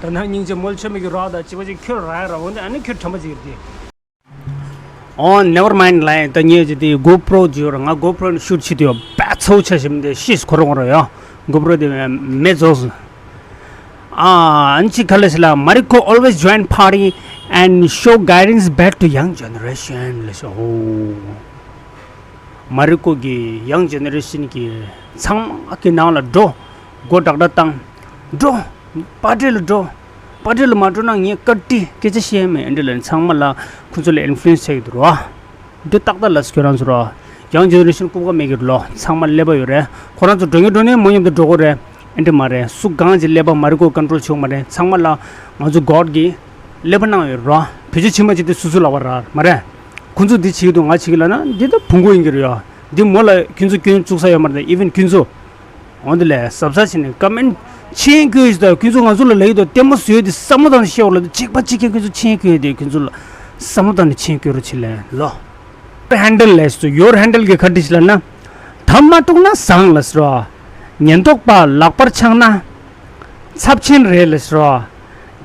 ད་ནང་སྙིང་རྗེ་མོལ་ཆོ་མེད་ཀྱི་རོགས་ད་གཅིག་པ་ཅིག་ཁྱོད་ར་ཡ་ར། འོན་ཏེ་ཨ་ནི་ཁྱོད་ཁྲམ་པ་ཅིག་རེད་དེ། Oh, never mind ལ་ཡ། ད་ངས་ཅི་དེ་གོ་པྲོ་འཇུ་ར། ང་གོ་པྲོ་ནས་ཤུཊ་བྱེད་དུས་ཡོད་པ་ཚོ་ཆ་ཞིམ་དེ་ཤིས་ཁོ་རང་ར་ཡ། གོ་པྲོ་དེ་མེད་རྫོགས་སོང་། ཨ། ཨན་ཅི་ཁ་ལ་སི་ལ། Mariko always join party and show guidance back to young generation ལ་ཤོ། མ་རི་ཀོ་གི་ཡང་ཇེ་ནེ་རེ་ཤན་གྱི་ཚང་མ་གི་ནང་ལ་འགྲོ། སྒོ་དྲག་དྲག་བཏང་། འགྲོ། པར་ཊི་ལ་འགྲོ། པར་ཊི་ལ་མ་འགྲོ་ན་ངས་སྐད་འདི་སྐད་ཆ་བཤད་མེད་ཨེ་འདྲ་ལ་ཚང་མ་ལ་ཁོ་ཚོ་ལ་ཨིན་ཕུ་ལུ་ཨེན་སི་བྱེད་ཀྱི་འདུག་རོ། འདི་ཏག་ཏག་ལ་ཁྱོད་རང་ཚོ་རོ། ཡང་ཇེ་ནེ་རེ་ཤན་རྐུབ་ཀ་མེད་ཀྱི་ལོ། ཚང་མ་ཀླད་པ་ཡོད་རེད། ཁོ་རང་ཚོ་འགྲོ་ཉེ་འགྲོ་ནས་མོ་མཉམ་དུ་འགྲོ་དགོས་རེད། ཨེ་འདྲ་མ་རེད། སུ་གང་ཅིག་ཀླད་པ་མ་རི་ཀོ་ཀོན་ཊོལ་བྱེད་ཀྱི་མ་རེད། ཚང་མ་ལ་ང་ཚོ་གོཌ་གི་ཀླད་པ་གནང་ཡོད་རོ། བེད་སྤྱོད་བྱེད་མ་བྱེད་དེ་སོ་སོ་ལ་བ་ར་མ་རེད། ཁོ་ཚོ་འདི་བྱེད་ཀྱི་འདུག་ང་བྱེད་ཀྱི་ལབ་ན་འདི་ད་བུང་གོ་ཡིན་གྱི་རེད་ཡ། འདི་མོ་ལ་ཁྱོད་ཚོ་སྐྱོན་བཙུགས་ས་ཡོད་མ་རེད། ཨི་ཝན་ཁྱོད་ཚོ། འོ་འདི་ལས་གཟབ་གཟབ་བྱས་ནས་ཀ་མེན་ཊི་མཆན་བཀོད་ཡོད་ད། ཁྱོད་ཚོ་ང་ཚོ་ལ་ལབ་ཀྱི་འདུག་ལྟད་མོ་བཟོས་ཏེ་བསམ་བློ་བཏང་ནས་བཤད་འོ་ལབ་དུས་གཅིག་པ་གཅིག་རྐྱང་ཁྱོད་ཚོ་མཆན་བཀོད་དེ་ཁྱོད་ཚོ་ལ་བསམ་བློ་བཏང་ནས་མཆན་བཀོད་རོགས་བྱེད་ལས་ལོ། ཧན་ཌལ་ལས་སུ་ཡོར་ཧན་ཌལ་གྱི་ཁ་བྲིས་ལབ་ན། དམ་མ་བཏུག་ན་བཟང་ལ་ཟེར་རོ། ཉེན་རྟོག་པ་ལག་པར་འཆང་ན། ཚབས་ཆེན་རེད་ལ་ཟེར་རོ།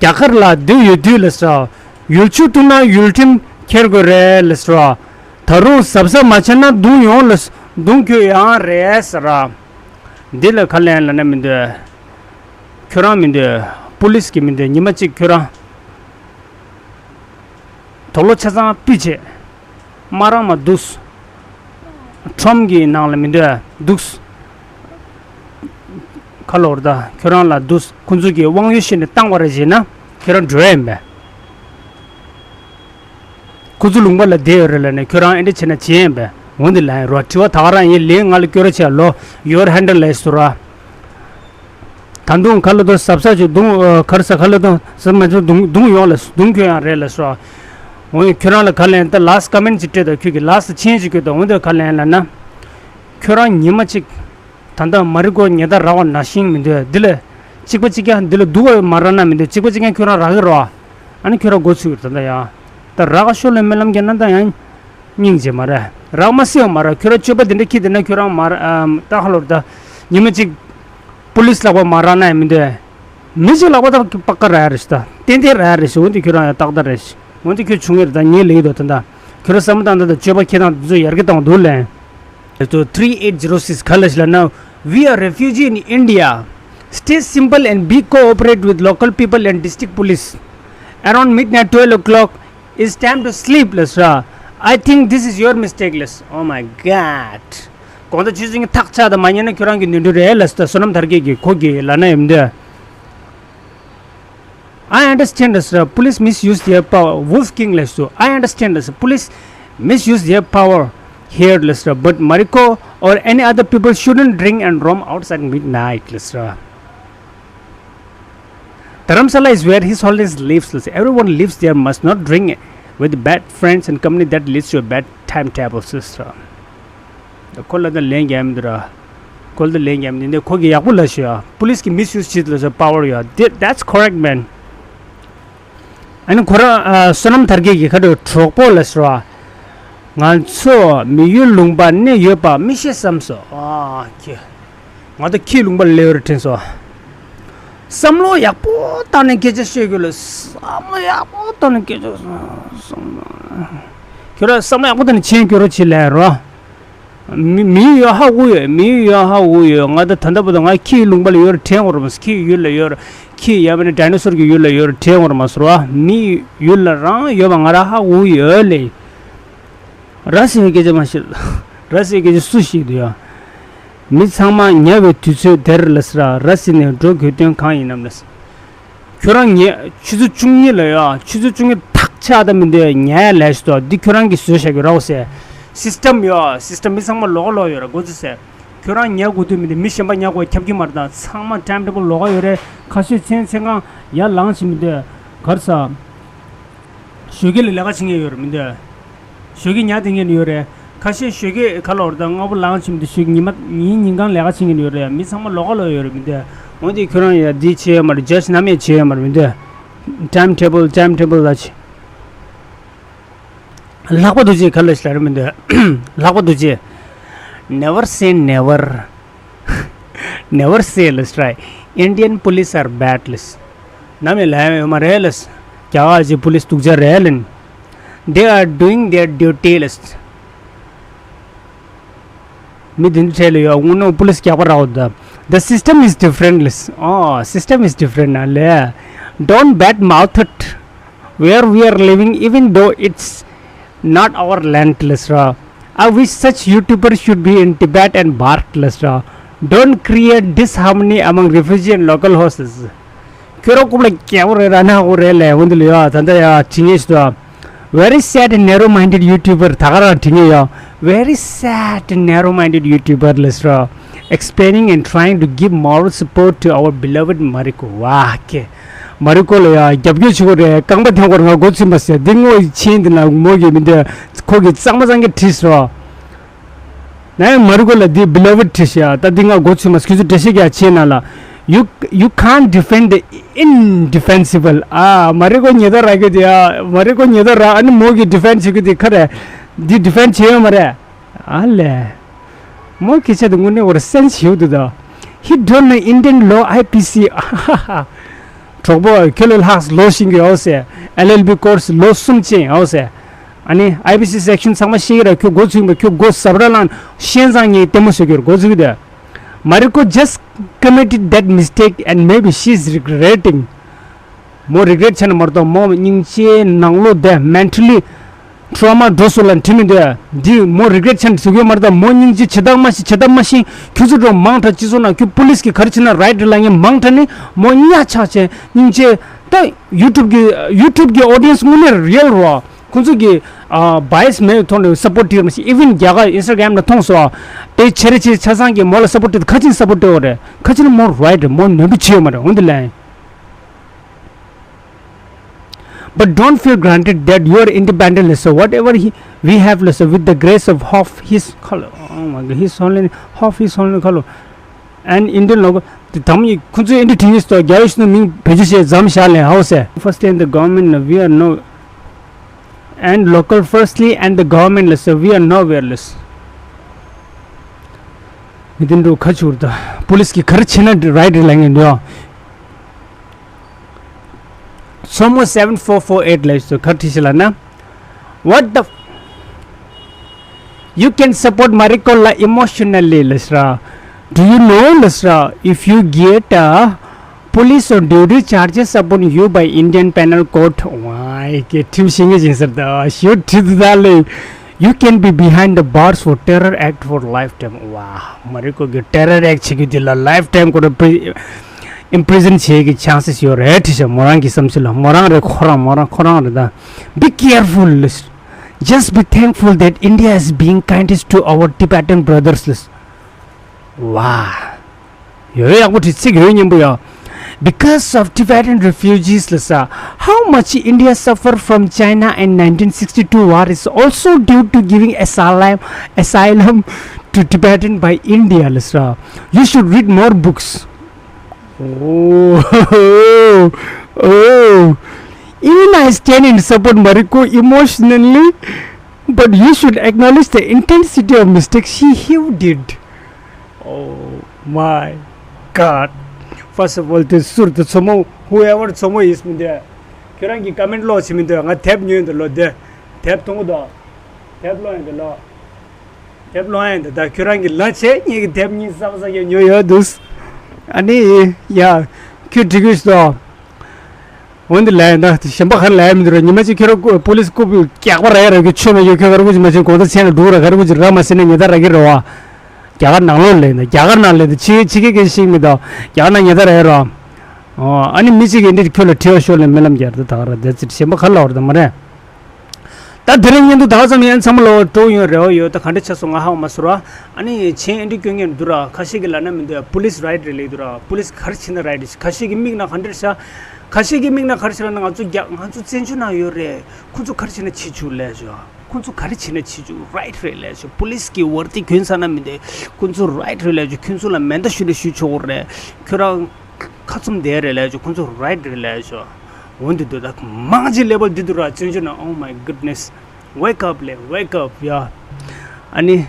རྒྱ་གར་ལ་སྡོད་ཡོད་དུས་ལ་ཟེར་རོ། ཡུལ་ཆུ་བཏུང་ན་ཡུལ་ཁྲིམས་འཁྱེར་དགོས་རེད་ལ་ཟེར་རོ། ད་རུང་གཟབ་གཟབ་མ་བྱས་ན་རྡུང་ཡོང་ལ་རྡུང་རྒྱུ་ཡང་རེད་ཟེར་རོ། འདི་ལ་ག་ལན་ལབ་ན་མི་འདོད། ཁྱོད་རང་མི་འདོད། པུ་ལིས་ཀྱི་མི་འདོད། ཉི་མ་གཅིག་ཁྱོད་རང་། དོག་ལོ་ཆ་ཚང་ཕུད་བྱེད། མ་རང་མ་འདུག་ཁྲོམ་གྱི་ནང་ལ་མི་འདུག་འདུག་ཁ་ལོར་ད་ཁྱོད་རང་ལ་འདུག་ཁོ་ཚོ་གིས་དབང་ཡོད་བཤད་ནས་བཏང་བ་རེད་ཟེར་ན་ཁྱོད་རང་འགྲོ་ཡ་ཡིན་པས། ཁོ་ཚོ་ལུང་པ་ལ་བསྡད་ཡོད་རེད་ལབ་ནས་ཁྱོད་རང་ཨེ་འདྲ་བྱས་ན་བྱེད་ཡ་ཡིན་པས། འོ་འདི་ལ་ཡིན་རོ། དྲི་བ་ད་ག་རང་ཡིན་ལན་ང་ལ་སྐྱོར་རོགས་བྱས་ལོ། ཡོར་ཧན་ཌལ་ལས་སུ་ར། ད་དུང་ཁ་ལོ་དོ་ཟབ་ས་ཆུ་དུང་ཁར་ས་ཁ་ལོ་དོ་ཟབ་མ་ཆུ་དུང་དུང་ཡོང་ལ་དུང་ཁྱོད་ཡང་རེད་ལ་སོ། འོ་ཡ་ཁྱོད་རང་ལ་ཁ་ལན་ད་ལཱསི་ཀ་མེན་ཅིག་སྤྲད་དང་ཁྱོད་ཀྱི་ལཱསི་མཆན་ཅིག་བཀོད་དང་འོ་འདི་ཁ་ལན་ལ་ན། ཁྱོད་རང་ཉི་མ་གཅིག་ད་ལྟ་མ་རི་ཀོ་ཉེ་ད་ར་བ་ན་ཤིང་མི་འདོད་འདི་ལ་གཅིག་པ་གཅིག་ཀྱང་འདི་ལ་སྡུག་བ་མ་ར་ན་མི་འདོད་གཅིག་པ་གཅིག་ཀྱང་ཁྱོད་རང་རག་གི་རོ། ཨ་ནི་ཁྱོད་རང་འགོ་ཚུགས་ད་ལྟ་ཡ། ད་རག་ཤོ་ལ་སྨོན་ལམ་རྒྱག་ན་ད་ཡང་། སྙིང་རྗེ་མ་རེད། རག་མ་སྲིད་པ་མ་རེད། ཁྱོད་རང་སྤྱོད་པ་དེ་འདྲ་ཁྱི་དེ་ན་ཁྱོད་རང་མ་རེད། ཨམ། ད་ཧ་ལོར་ད། ཉི་མ་གཅིག་པུ་ལིས་ལག་པ་མ་རག་ན་ཡང་མི་འདོད། མི་གཅིག་ལག་པ་ད་པ་ཀ་རག་ཡ་རེད་ཤི་ད། ཏན་ཏན་རག་ཡ་རེད་ཤི། འོན་ཏེ་ཁྱོད་རང་ཡང་ཏག་ཏག་རེད་ཤི། འོན་ཏེ་ཁྱོད་བྱུང་ཡོད་རེད་ད་ངས་ལེགས་འདུག་ད་ད། ཁྱོད་རང་བསམ་བློ་བཏང་ད་ད་སྤྱོད་པ་ཁྱེད་དང་དེ་ཚོ་ཡར་གི་བཏང་འདུག་ལན། ད་ཚོ་three eight zero six ཁ་ལ་ཤི་ལ་ན། We are refugee in India. Stay simple and be cooperate with local people and district police. Around midnight, twelve o'clock, It's time to sleep ལ་སོ། I think this is your mistake ལ་སོ། Oh my God. གོང་ད་ཆུ་ཚོད་ཀྱི་ཐག་ཆག་ད་མ་ཉན་ན་ཁྱོད་རང་གི་ནུས་འདུ་རེད་ལ་སོ། བསོད་ནམས་དར་རྒྱས་ཀྱི་ཁོ་གི་ལ་ན་ཡིན་འདི། I understand ལ་སོ། Police misuse their power. Wolf King ལ་སོ། I understand ལ་སོ། Police misuse their power here ལ་སོ། But Mariko or any other people shouldn't drink and roam outside midnight ལ་སོ། Dharamsala is where His Holiness lives. Everyone lives there must not drink with bad friends and company that leads to a bad timetable, sister. ཁོ་ལ་ད་ལན་རྒྱག་མི་འདུག་ར། ཁོ་ལ་ད་ལན་རྒྱག་མི་འདུག་འདི་ཁོ་གི་ཡག་པོ་ལ་ཞུ་ཡ། Police གི་misuse བྱེད་ལ་ཞུ་power ཡ། That- That's correct, man. ཨ་ནི་ཁོ་རང་ཨ་བསོད་ནམས་དར་རྒྱས་ཀྱི་ཁ་ཐུག་གྲོགས་པོ་ལ་ཞུ་བ། ང་ཚོ་མི་ཡུལ་ལུང་པ་གནས་ཡོད་པ་མི་ཤེས་བསམ་སོ། ཨ་ཁྱེད། ང་ད་ཁྱི་ལུང་པ་ལས་ར་དྲན་སོ། བསམ་བློ་ཡག་པོ་བཏང་ནས་སྐད་ཆ་བཤད་དགོས་ལ། བསམ་བློ་ཡག་པོ་བཏང་ནས་སྐད་ཆ་བསམ་བློ། ཁྱོད་ར་བསམ་བློ་ཡག་པོ་བཏང་ནས་མཆན་སྐྱོར་རོགས་བྱེད་ལས་རོ། མི་མི་ཡོད་ཧ་གོ་ཡོད། མི་ཡོད་ཧ་གོ་ཡོད། ང་ད་ད་ལྟ་བར་དུ་ང་ཁྱི་ལུང་པ་ལ་ཡོད་རེད་དྲན་འོར་མ་སོང་། ཁྱི་ཡུལ་ལ་ཡོད་རེད། ཁྱི་ཡ་མ་ནི་ཌའི་ནོ་སོར་གྱི་ཡུལ་ལ་ཡོད་རེད་དྲན་འོར་མ་སོང་ར། མི་ཡུལ་ལ་རང་ཡོད་པ་ང་རང་ཧ་གོ་ཡོད་ལེ། ར་ཟེར་བའི་སྐད་ཆ་མ་བཤད། ར་ཟེར་བའི་སྐད་ཆ་སུ་ཞིག་འདུག་ཡ། མི་ཚང་མ་ཉལ་བའི་དུས་ཚོད་དེར་ལ་ཟེར་ར། ར་ཟེར་ནས་འགྲོ་དགོས་དོན་གང་ཡིན་ནམ་ལ་ཟེར། ཁྱོད་རང་ཉལ་ཆུ་ཚོད་བཅུ་གཉིས་ལ་ཡ། ཆུ་ཚོད་བཅུ་གཉིས་ཐག་ཆག་ད་མི་འདོད་ཉལ་ལས་ཤི་ཏོ། འདི་ཁྱོད་རང་གིས་བཟོས་བཞག་གི་རོགས་ཟེར། སིས་ཊམ་ཡ། སིས་ཊམ་མི་ཚང་མ་ལོགས་ཀ་ལོགས་ཡོད་ར་གོ་ཚོད་ཟེར། ཁྱོད་རང་ཉལ་དགོས་དུས་མི་འདོད། མི་གཞན་པ་ཉལ་དགོས་ཁྱབ་ཀྱི་མ་རེད། ད་ཚང་མ་ཊའིམ་ཊེ་བལ་ལོགས་ཀ་ཡོད་རེད། ཁ་ཤས་མཚན་མཚན་གང་ཡར་ལངས་ཕྱིན་མི་འདོད་གར་ས། ཞོགས་ཀས་ལ་ལས་ཀ་བྱེད་མཁན་ཡོད་རེད་མི་འདུག་ཞོགས་ཀས་ཉལ་བསྡད་མཁན་ཡོད་རེད། ཁ་ཤས་ཞོགས་ཀས་ཁ་ལོ་རེད་ད་སྔ་པོ་ལངས་ཕྱིན་མི་འདུག་ཞོགས་ཀས་ཉི་མ་ཉིན་ཉིན་གང་ལས་ཀ་བྱེད་མཁན་ཡོད་རེད། མི་ཚང་མ་ལོགས་ཀ་ལོགས་ཡོད་རེད་མི་འདུག་འོན་ཏེ་ཁྱོད་རང་ཡ་འདི་བྱས་ཡོད་མ་རེད། ཇ་ཇུས་ནམ་ཡང་བྱས་ཡོད་མ་རེད་མི་འདུག་ཊའིམ་ཊེ་བལ་ཊའིམ་ཊེ་བལ་ལ་ཆེ། ལྷག་པ་རྡོ་རྗེ་ག་ལ་ཞིག་ལ་རེད་མི་འདུག་ལྷག་པ་རྡོ་རྗེ། Never say never. Never say ལ་སི་ར། Indian police are bad ལ་སི། ནམ་ཡང་ལབ་ཡ་ཡོད་མ་རེད་ལ་སི། རྒྱ་གར་གྱི་པུ་ལིས་སྡུག་ཅག་རེད་ལ། They are doing their duty ལ་སི། མི་དེ་འདྲ་ལ་ཡོད་དངོས་གནས་པུ་ལིས་རྒྱག་པ་རག་འོ་ད། The system is different ལ་སི། Oh, system is different ན་ལས། Don't bad mouth it. Where we are living, even though it's not our land ལ་སི་ར། I wish such YouTubers should be in Tibet and bark ལ་སི་ར། Don't create disharmony among refugee and local hosts. ཁྱོད་རང་རྐུབ་ལ་རྒྱལ་པོ་རེད་ར་ན་འོ་རེད་ལས་འོན་དུ་ལ་ཡ་ད་ལྟ་ཡ་བྲིས་ངེས་ཤི་ད། Very sad and narrow minded YouTuber ད་ག་རང་བྲིས་ངེས་ཡ། Very sad and narrow minded YouTuber ལ་སི་ར། Explaining and trying to give moral support to our beloved Mariko. ཝ་ཀེ། མ་རི་ཀོ་ལ་ཡ་རྒྱབ་སྐྱོར་བྱེད་དགོས་རེད། རྐང་པ་འཐེན་དགོས་རེད། ང་མགོ་ཚོས་མ་ཟེར་འདི་ངོ་ཡི་ཆེན་འདི་ན་མོ་གི་མི་འདོད་ཁོ་གི་གཙང་མ་གཙང་གི་བྲིས་སོ། ནའི་མ་རི་ཀོ་ལ་འདི་beloved བྲིས་ཤག་ད་འདི་ང་མགོ་ཚོས་མ་ཟེར་ཁྱོད་ཚོ་འགྲེལ་བཤད་རྒྱག་ཆེན་ན་ལ། You you can't defend the indefensible. ཨ་མ་རི་ཀོ་ཉེ་ད་ར་གི་དེ་ཨ་མ་རི་ཀོ་ཉེ་ད་ར་ཨ་ནི་མོ་གི་defend བྱེད་གི་དེ་ཁ་རེད། འདི་defend བྱེད་ཡོད་མ་རེད། ཨ་ལས། མོ་སྐད་ཆ་དེ་དངོས་གནས་བར་སེམས་ཞིག་འདུག་ད། He don't know Indian law I P C. གྲོགས་པོ་ཁྱོད་ལས་ལྷག་ལོ་ཤེས་ཀྱི་ཡོད་ཟེར། L L B course ལོ་གསུམ་ཅན་ཡོད་ཟེར། ཨ་ནི་I P C section ཚང་མ་ཤེས་ཀྱི་ར། ཁྱོད་མགོ་ཚུགས་པ་ཁྱོད་མགོ་ཟབ་ར་ལངས་ཤན་ཚང་ངས་ལྟད་མོ་བཟོ་གི་ཡོད་མགོ་ཚུགས་ཀྱི་དེ། Mariko just committed that mistake and maybe she's regretting. མོ་རི་ག་རེཊ་བྱས་ན་མ་གཏོགས་མོ་སྙིང་རྗེ་ནང་ལོགས་དེ་mentally trauma འགྲོ་སོང་ལ་འཁྲིད་མི་འདོད། འདི་མོ་རི་ག་རེཊ་བྱས་ན་ཟེར་གྱི་ཡོད་མ་རེད། ད་མོ་སྙིང་རྗེ་བྱེད་སྟངས་མ་ཤེས་བྱེད་སྟངས་མ་ཤེས་ཁྱོད་ཚོ་འགྲོ་མང་དྲགས་སྤྱི་ཚོགས་ནང་ཁྱོད་པུ་ལིས་ཀྱིས་ག་རེ་བྱས་ན་རའིཊ་རེད་ལབ་མཁན་མང་དྲགས་ནི་མོ་གཉའ་ཆག་བྱས་སྙིང་རྗེ། ད་ཡུ་ཊུབ་ཀྱི་ཡུ་ཊུབ་ཀྱི་ཨོ་ཌི་ཡེན་སི་དངོས་གནས་རི་ཡལ་རོ། ཁོང་ཚོ་གི་ཨ་བྷའི་ཨེ་སི་མེད་པའི་ཐོག་ནས་སབ་པོར་ཊི་བྱེད་མ་ཤེས། ཨི་ཝན་རྒྱ་གར་ཨིན་སི་ཊ་གྷ་རམ་ལ་མཐོང་སོང་། དེ་ཆེ་རེ་ཆེ་ཆ་ཚང་གི་མོ་ལ་སབ་པོར་ཊི་ཁ་ཆེན་སབ་པོར་ཊི་འོ་རེད། ཁ་ཆེན་མོ་རའིཊ་རེད། མོ་ནོར་འཁྲུལ་བྱས་ཡོད་མ་རེད། འོན་ཏེ་ལན། But don't feel granted that you are independent, so whatever he, we have, so with the grace of, of his, oh my God, his holy, of his holy color, and Indian logo. དེ་དམ་ཡིག་ཁོ་ཚོས་ཨིན་ཌི་ཊི་ནི་སི་ཏོ་རྒྱ་ཡིག་ནང་མིང་བེད་སྤྱོད་བྱས་མཚམས་བཞག་ལས་ཧའོ་སེ། First and the government, we are no, and local firstly and the government, so we are nowhere, ལས། མི་དེ་འགྲོ་ཁ་ཆུར་ད་པུ་ལིས་ཀྱིས་ག་རེ་བྱས་ན་རའིཊ་རེད་ལབ་མཁན་འདུག་མཚོ་མོ་seven four four eight ལ་སོ་ཁ་བྲིས་ཤིག་ལ་ན། What the f- You can support Mariko la emotionally ལ་སི་ར། Do you know ལ་སི་ར། If you get a police on duty charges upon you by Indian Penal Code, ཝའི་ཀེ་ཁྲིམས་ཤེས་ངེས་ཅན་ཟེར་ད་ཞུ་ཁྲིད་ད་ལེ། You can be behind the bars for terror act for lifetime. ཝ་མ་རི་ཀོ་གི་terror act བྱེད་རྒྱུ་དེ་ལ་lifetime ཁོ་ར་imprisoned བྱེད་ཀྱི་chances ཡོད་རེད་དྲིས་ཤག་མོ་རང་གི་བསམ་ཚུལ་ལ་མོ་རང་རེད། ཁོ་རང་མོ་རང་ཁོ་རང་རེད་ད། Be careful ལས། Just be thankful that India is being kindest to our Tibetan brothers ལས། ཝ། ཡོད་ཡག་པོ་བྲིས། ཚིག་ཡོད་སྙན་པོ་ཡོད། Because of Tibetan refugees ལ་ས། How much India suffer from China in nineteen sixty-two war is also due to giving asylum, asylum to Tibetan by India ལ་ས། You should read more books. Oh, oh. Even I stand and support Mariko emotionally, but you should acknowledge the intensity of mistake she, he did. Oh my God. First of all, དེ་ཟུར་དུ་མཚོ་མོ། Whoever མཚོ་མོ is མི་འདུག་ཁྱོད་རང་གི་ཀ་མེན་ཊི་ཀློག་བྱེད་མི་འདུག་ང་དེབ་ཉོས་འདུག་ལོ་དེ། དེབ་མཐོང་གི་འདུག་དེབ་ཀློག་ཡོང་འདུག་ལོ། དེབ་ལོང་ཡང་འདི་ད་ཁྱོད་རང་གི་ལ་ཆེ་ངེད་ཀྱི་དེབ་གཉིས་བསམ་བསམ་ཡང་ཉོ་ཡོད་འདུག་ཨ་ནི་ཡ་ཁྱོད་འགྲིག་གི་སོ། འོན་ཏེ་ལས་ད་གཞན་པ་ག་རེ་ལས་མི་འདུག་ར། ཉི་མ་གཅིག་ཁྱོད་ར་པོ་ལིས་ཀུ་རྒྱག་པ་ར་ཡ་ར་གི་ཆོས་མ་ཡོད་ཁྱོད་ག་ར་གུ་ཅི་མ་བྱེད་གོང་ད་ཚན་ལ་འགྲོ་ར་ག་ར་གུ་ཅི་ར་མ་སེ་ན་ཉེ་ད་ར་གི་ར་བ། རྒྱ་གར་ནང་ལོགས་ལས་ད་རྒྱ་གར་ནང་ལས་ད་ཕྱི་ཕྱི་གི་གན་ཤིག་མི་ད་རྒྱ་གར་ནང་ཉེ་ད་ར་ཡ་ར། ཨོ་ཨ་ནི་མི་གཅིག་གི་འདི་ཁྱོད་ལ་དྲི་བ་ཤོར་ལས་མི་ལམ་རྒྱ་ར་ད་ད་ག་ར་དེ་ཚིག་གཞན་པ་ག་རེ་ལ་བར་ད་མ་རེད། ད་དེ་རིང་བརྙན་ཐུང་ད་ག་ཙམ་ཡིན། ཚང་མ་ལ་སྤྲོ་ཡོང་རེ་བ་ཡོད། ད་ག་འདྲ་ཆགས་སོང་ང་ཧ་གོ་མ་སོང་ར། ཨ་ནི་མཆན་ཨེ་འདྲ་སྐྱོན་མཁན་འདུག་ར། ཁ་ཤས་ཀྱིས་ལབ་ན་མི་འདུག་ཡ། པོ་ལིས་རའིཊ་རེད་ལབ་འདུག་ར། པོ་ལིས་ག་རེ་བྱེད་ན་རའིཊ་རེད། ཁ་ཤས་ཀྱི་མིག་ནང་ག་འདྲ་ཤ། ཁ་ཤས་ཀྱི་མིག་ནང་ག་རེ་བྱེད་ལབ་ན་ང་ཚོ་རྒྱ་ང་ཚོ་བཙན་བྱོལ་ནང་ཡོད་རེད། ཁོ་ཚོ་ག་རེ་བྱེད་ན་བྱེད་བཅུག་ལབ་ཤོག་ཁོ་ཚོ་ག་རེ་བྱེད་ན་བྱེད་བཅུག་རའིཊ་རེད་ལབ་ཤོག་པོ་ལིས་ཀྱི་ཝར་ཏི་གྱོན་ཚར་ན་མི་འདུག་ཁོ་ཚོ་རའིཊ་རེད་ལབ་ཤོག་ཁྱོད་ཚོ་ལ་མེ་མདའ་གཞུ་ལས་གཞུ་ཆོག་གི་རེད། ཁྱོད་རང་ཁ་བཙུམ་བསྡད་རེད་ལབ་ཤོག་ཁོ་ཚོ་རའིཊ་རེད་ལབ་ཤོག་འོན་ཏེ་འདོད་ད་མང་ཆེ་ལེ་བལ་འདི་འདུག་ར། བཙན་བྱོལ་ནང་། Oh my goodness, wake up ལེ། Wake up ཡ། ཨ་ནི་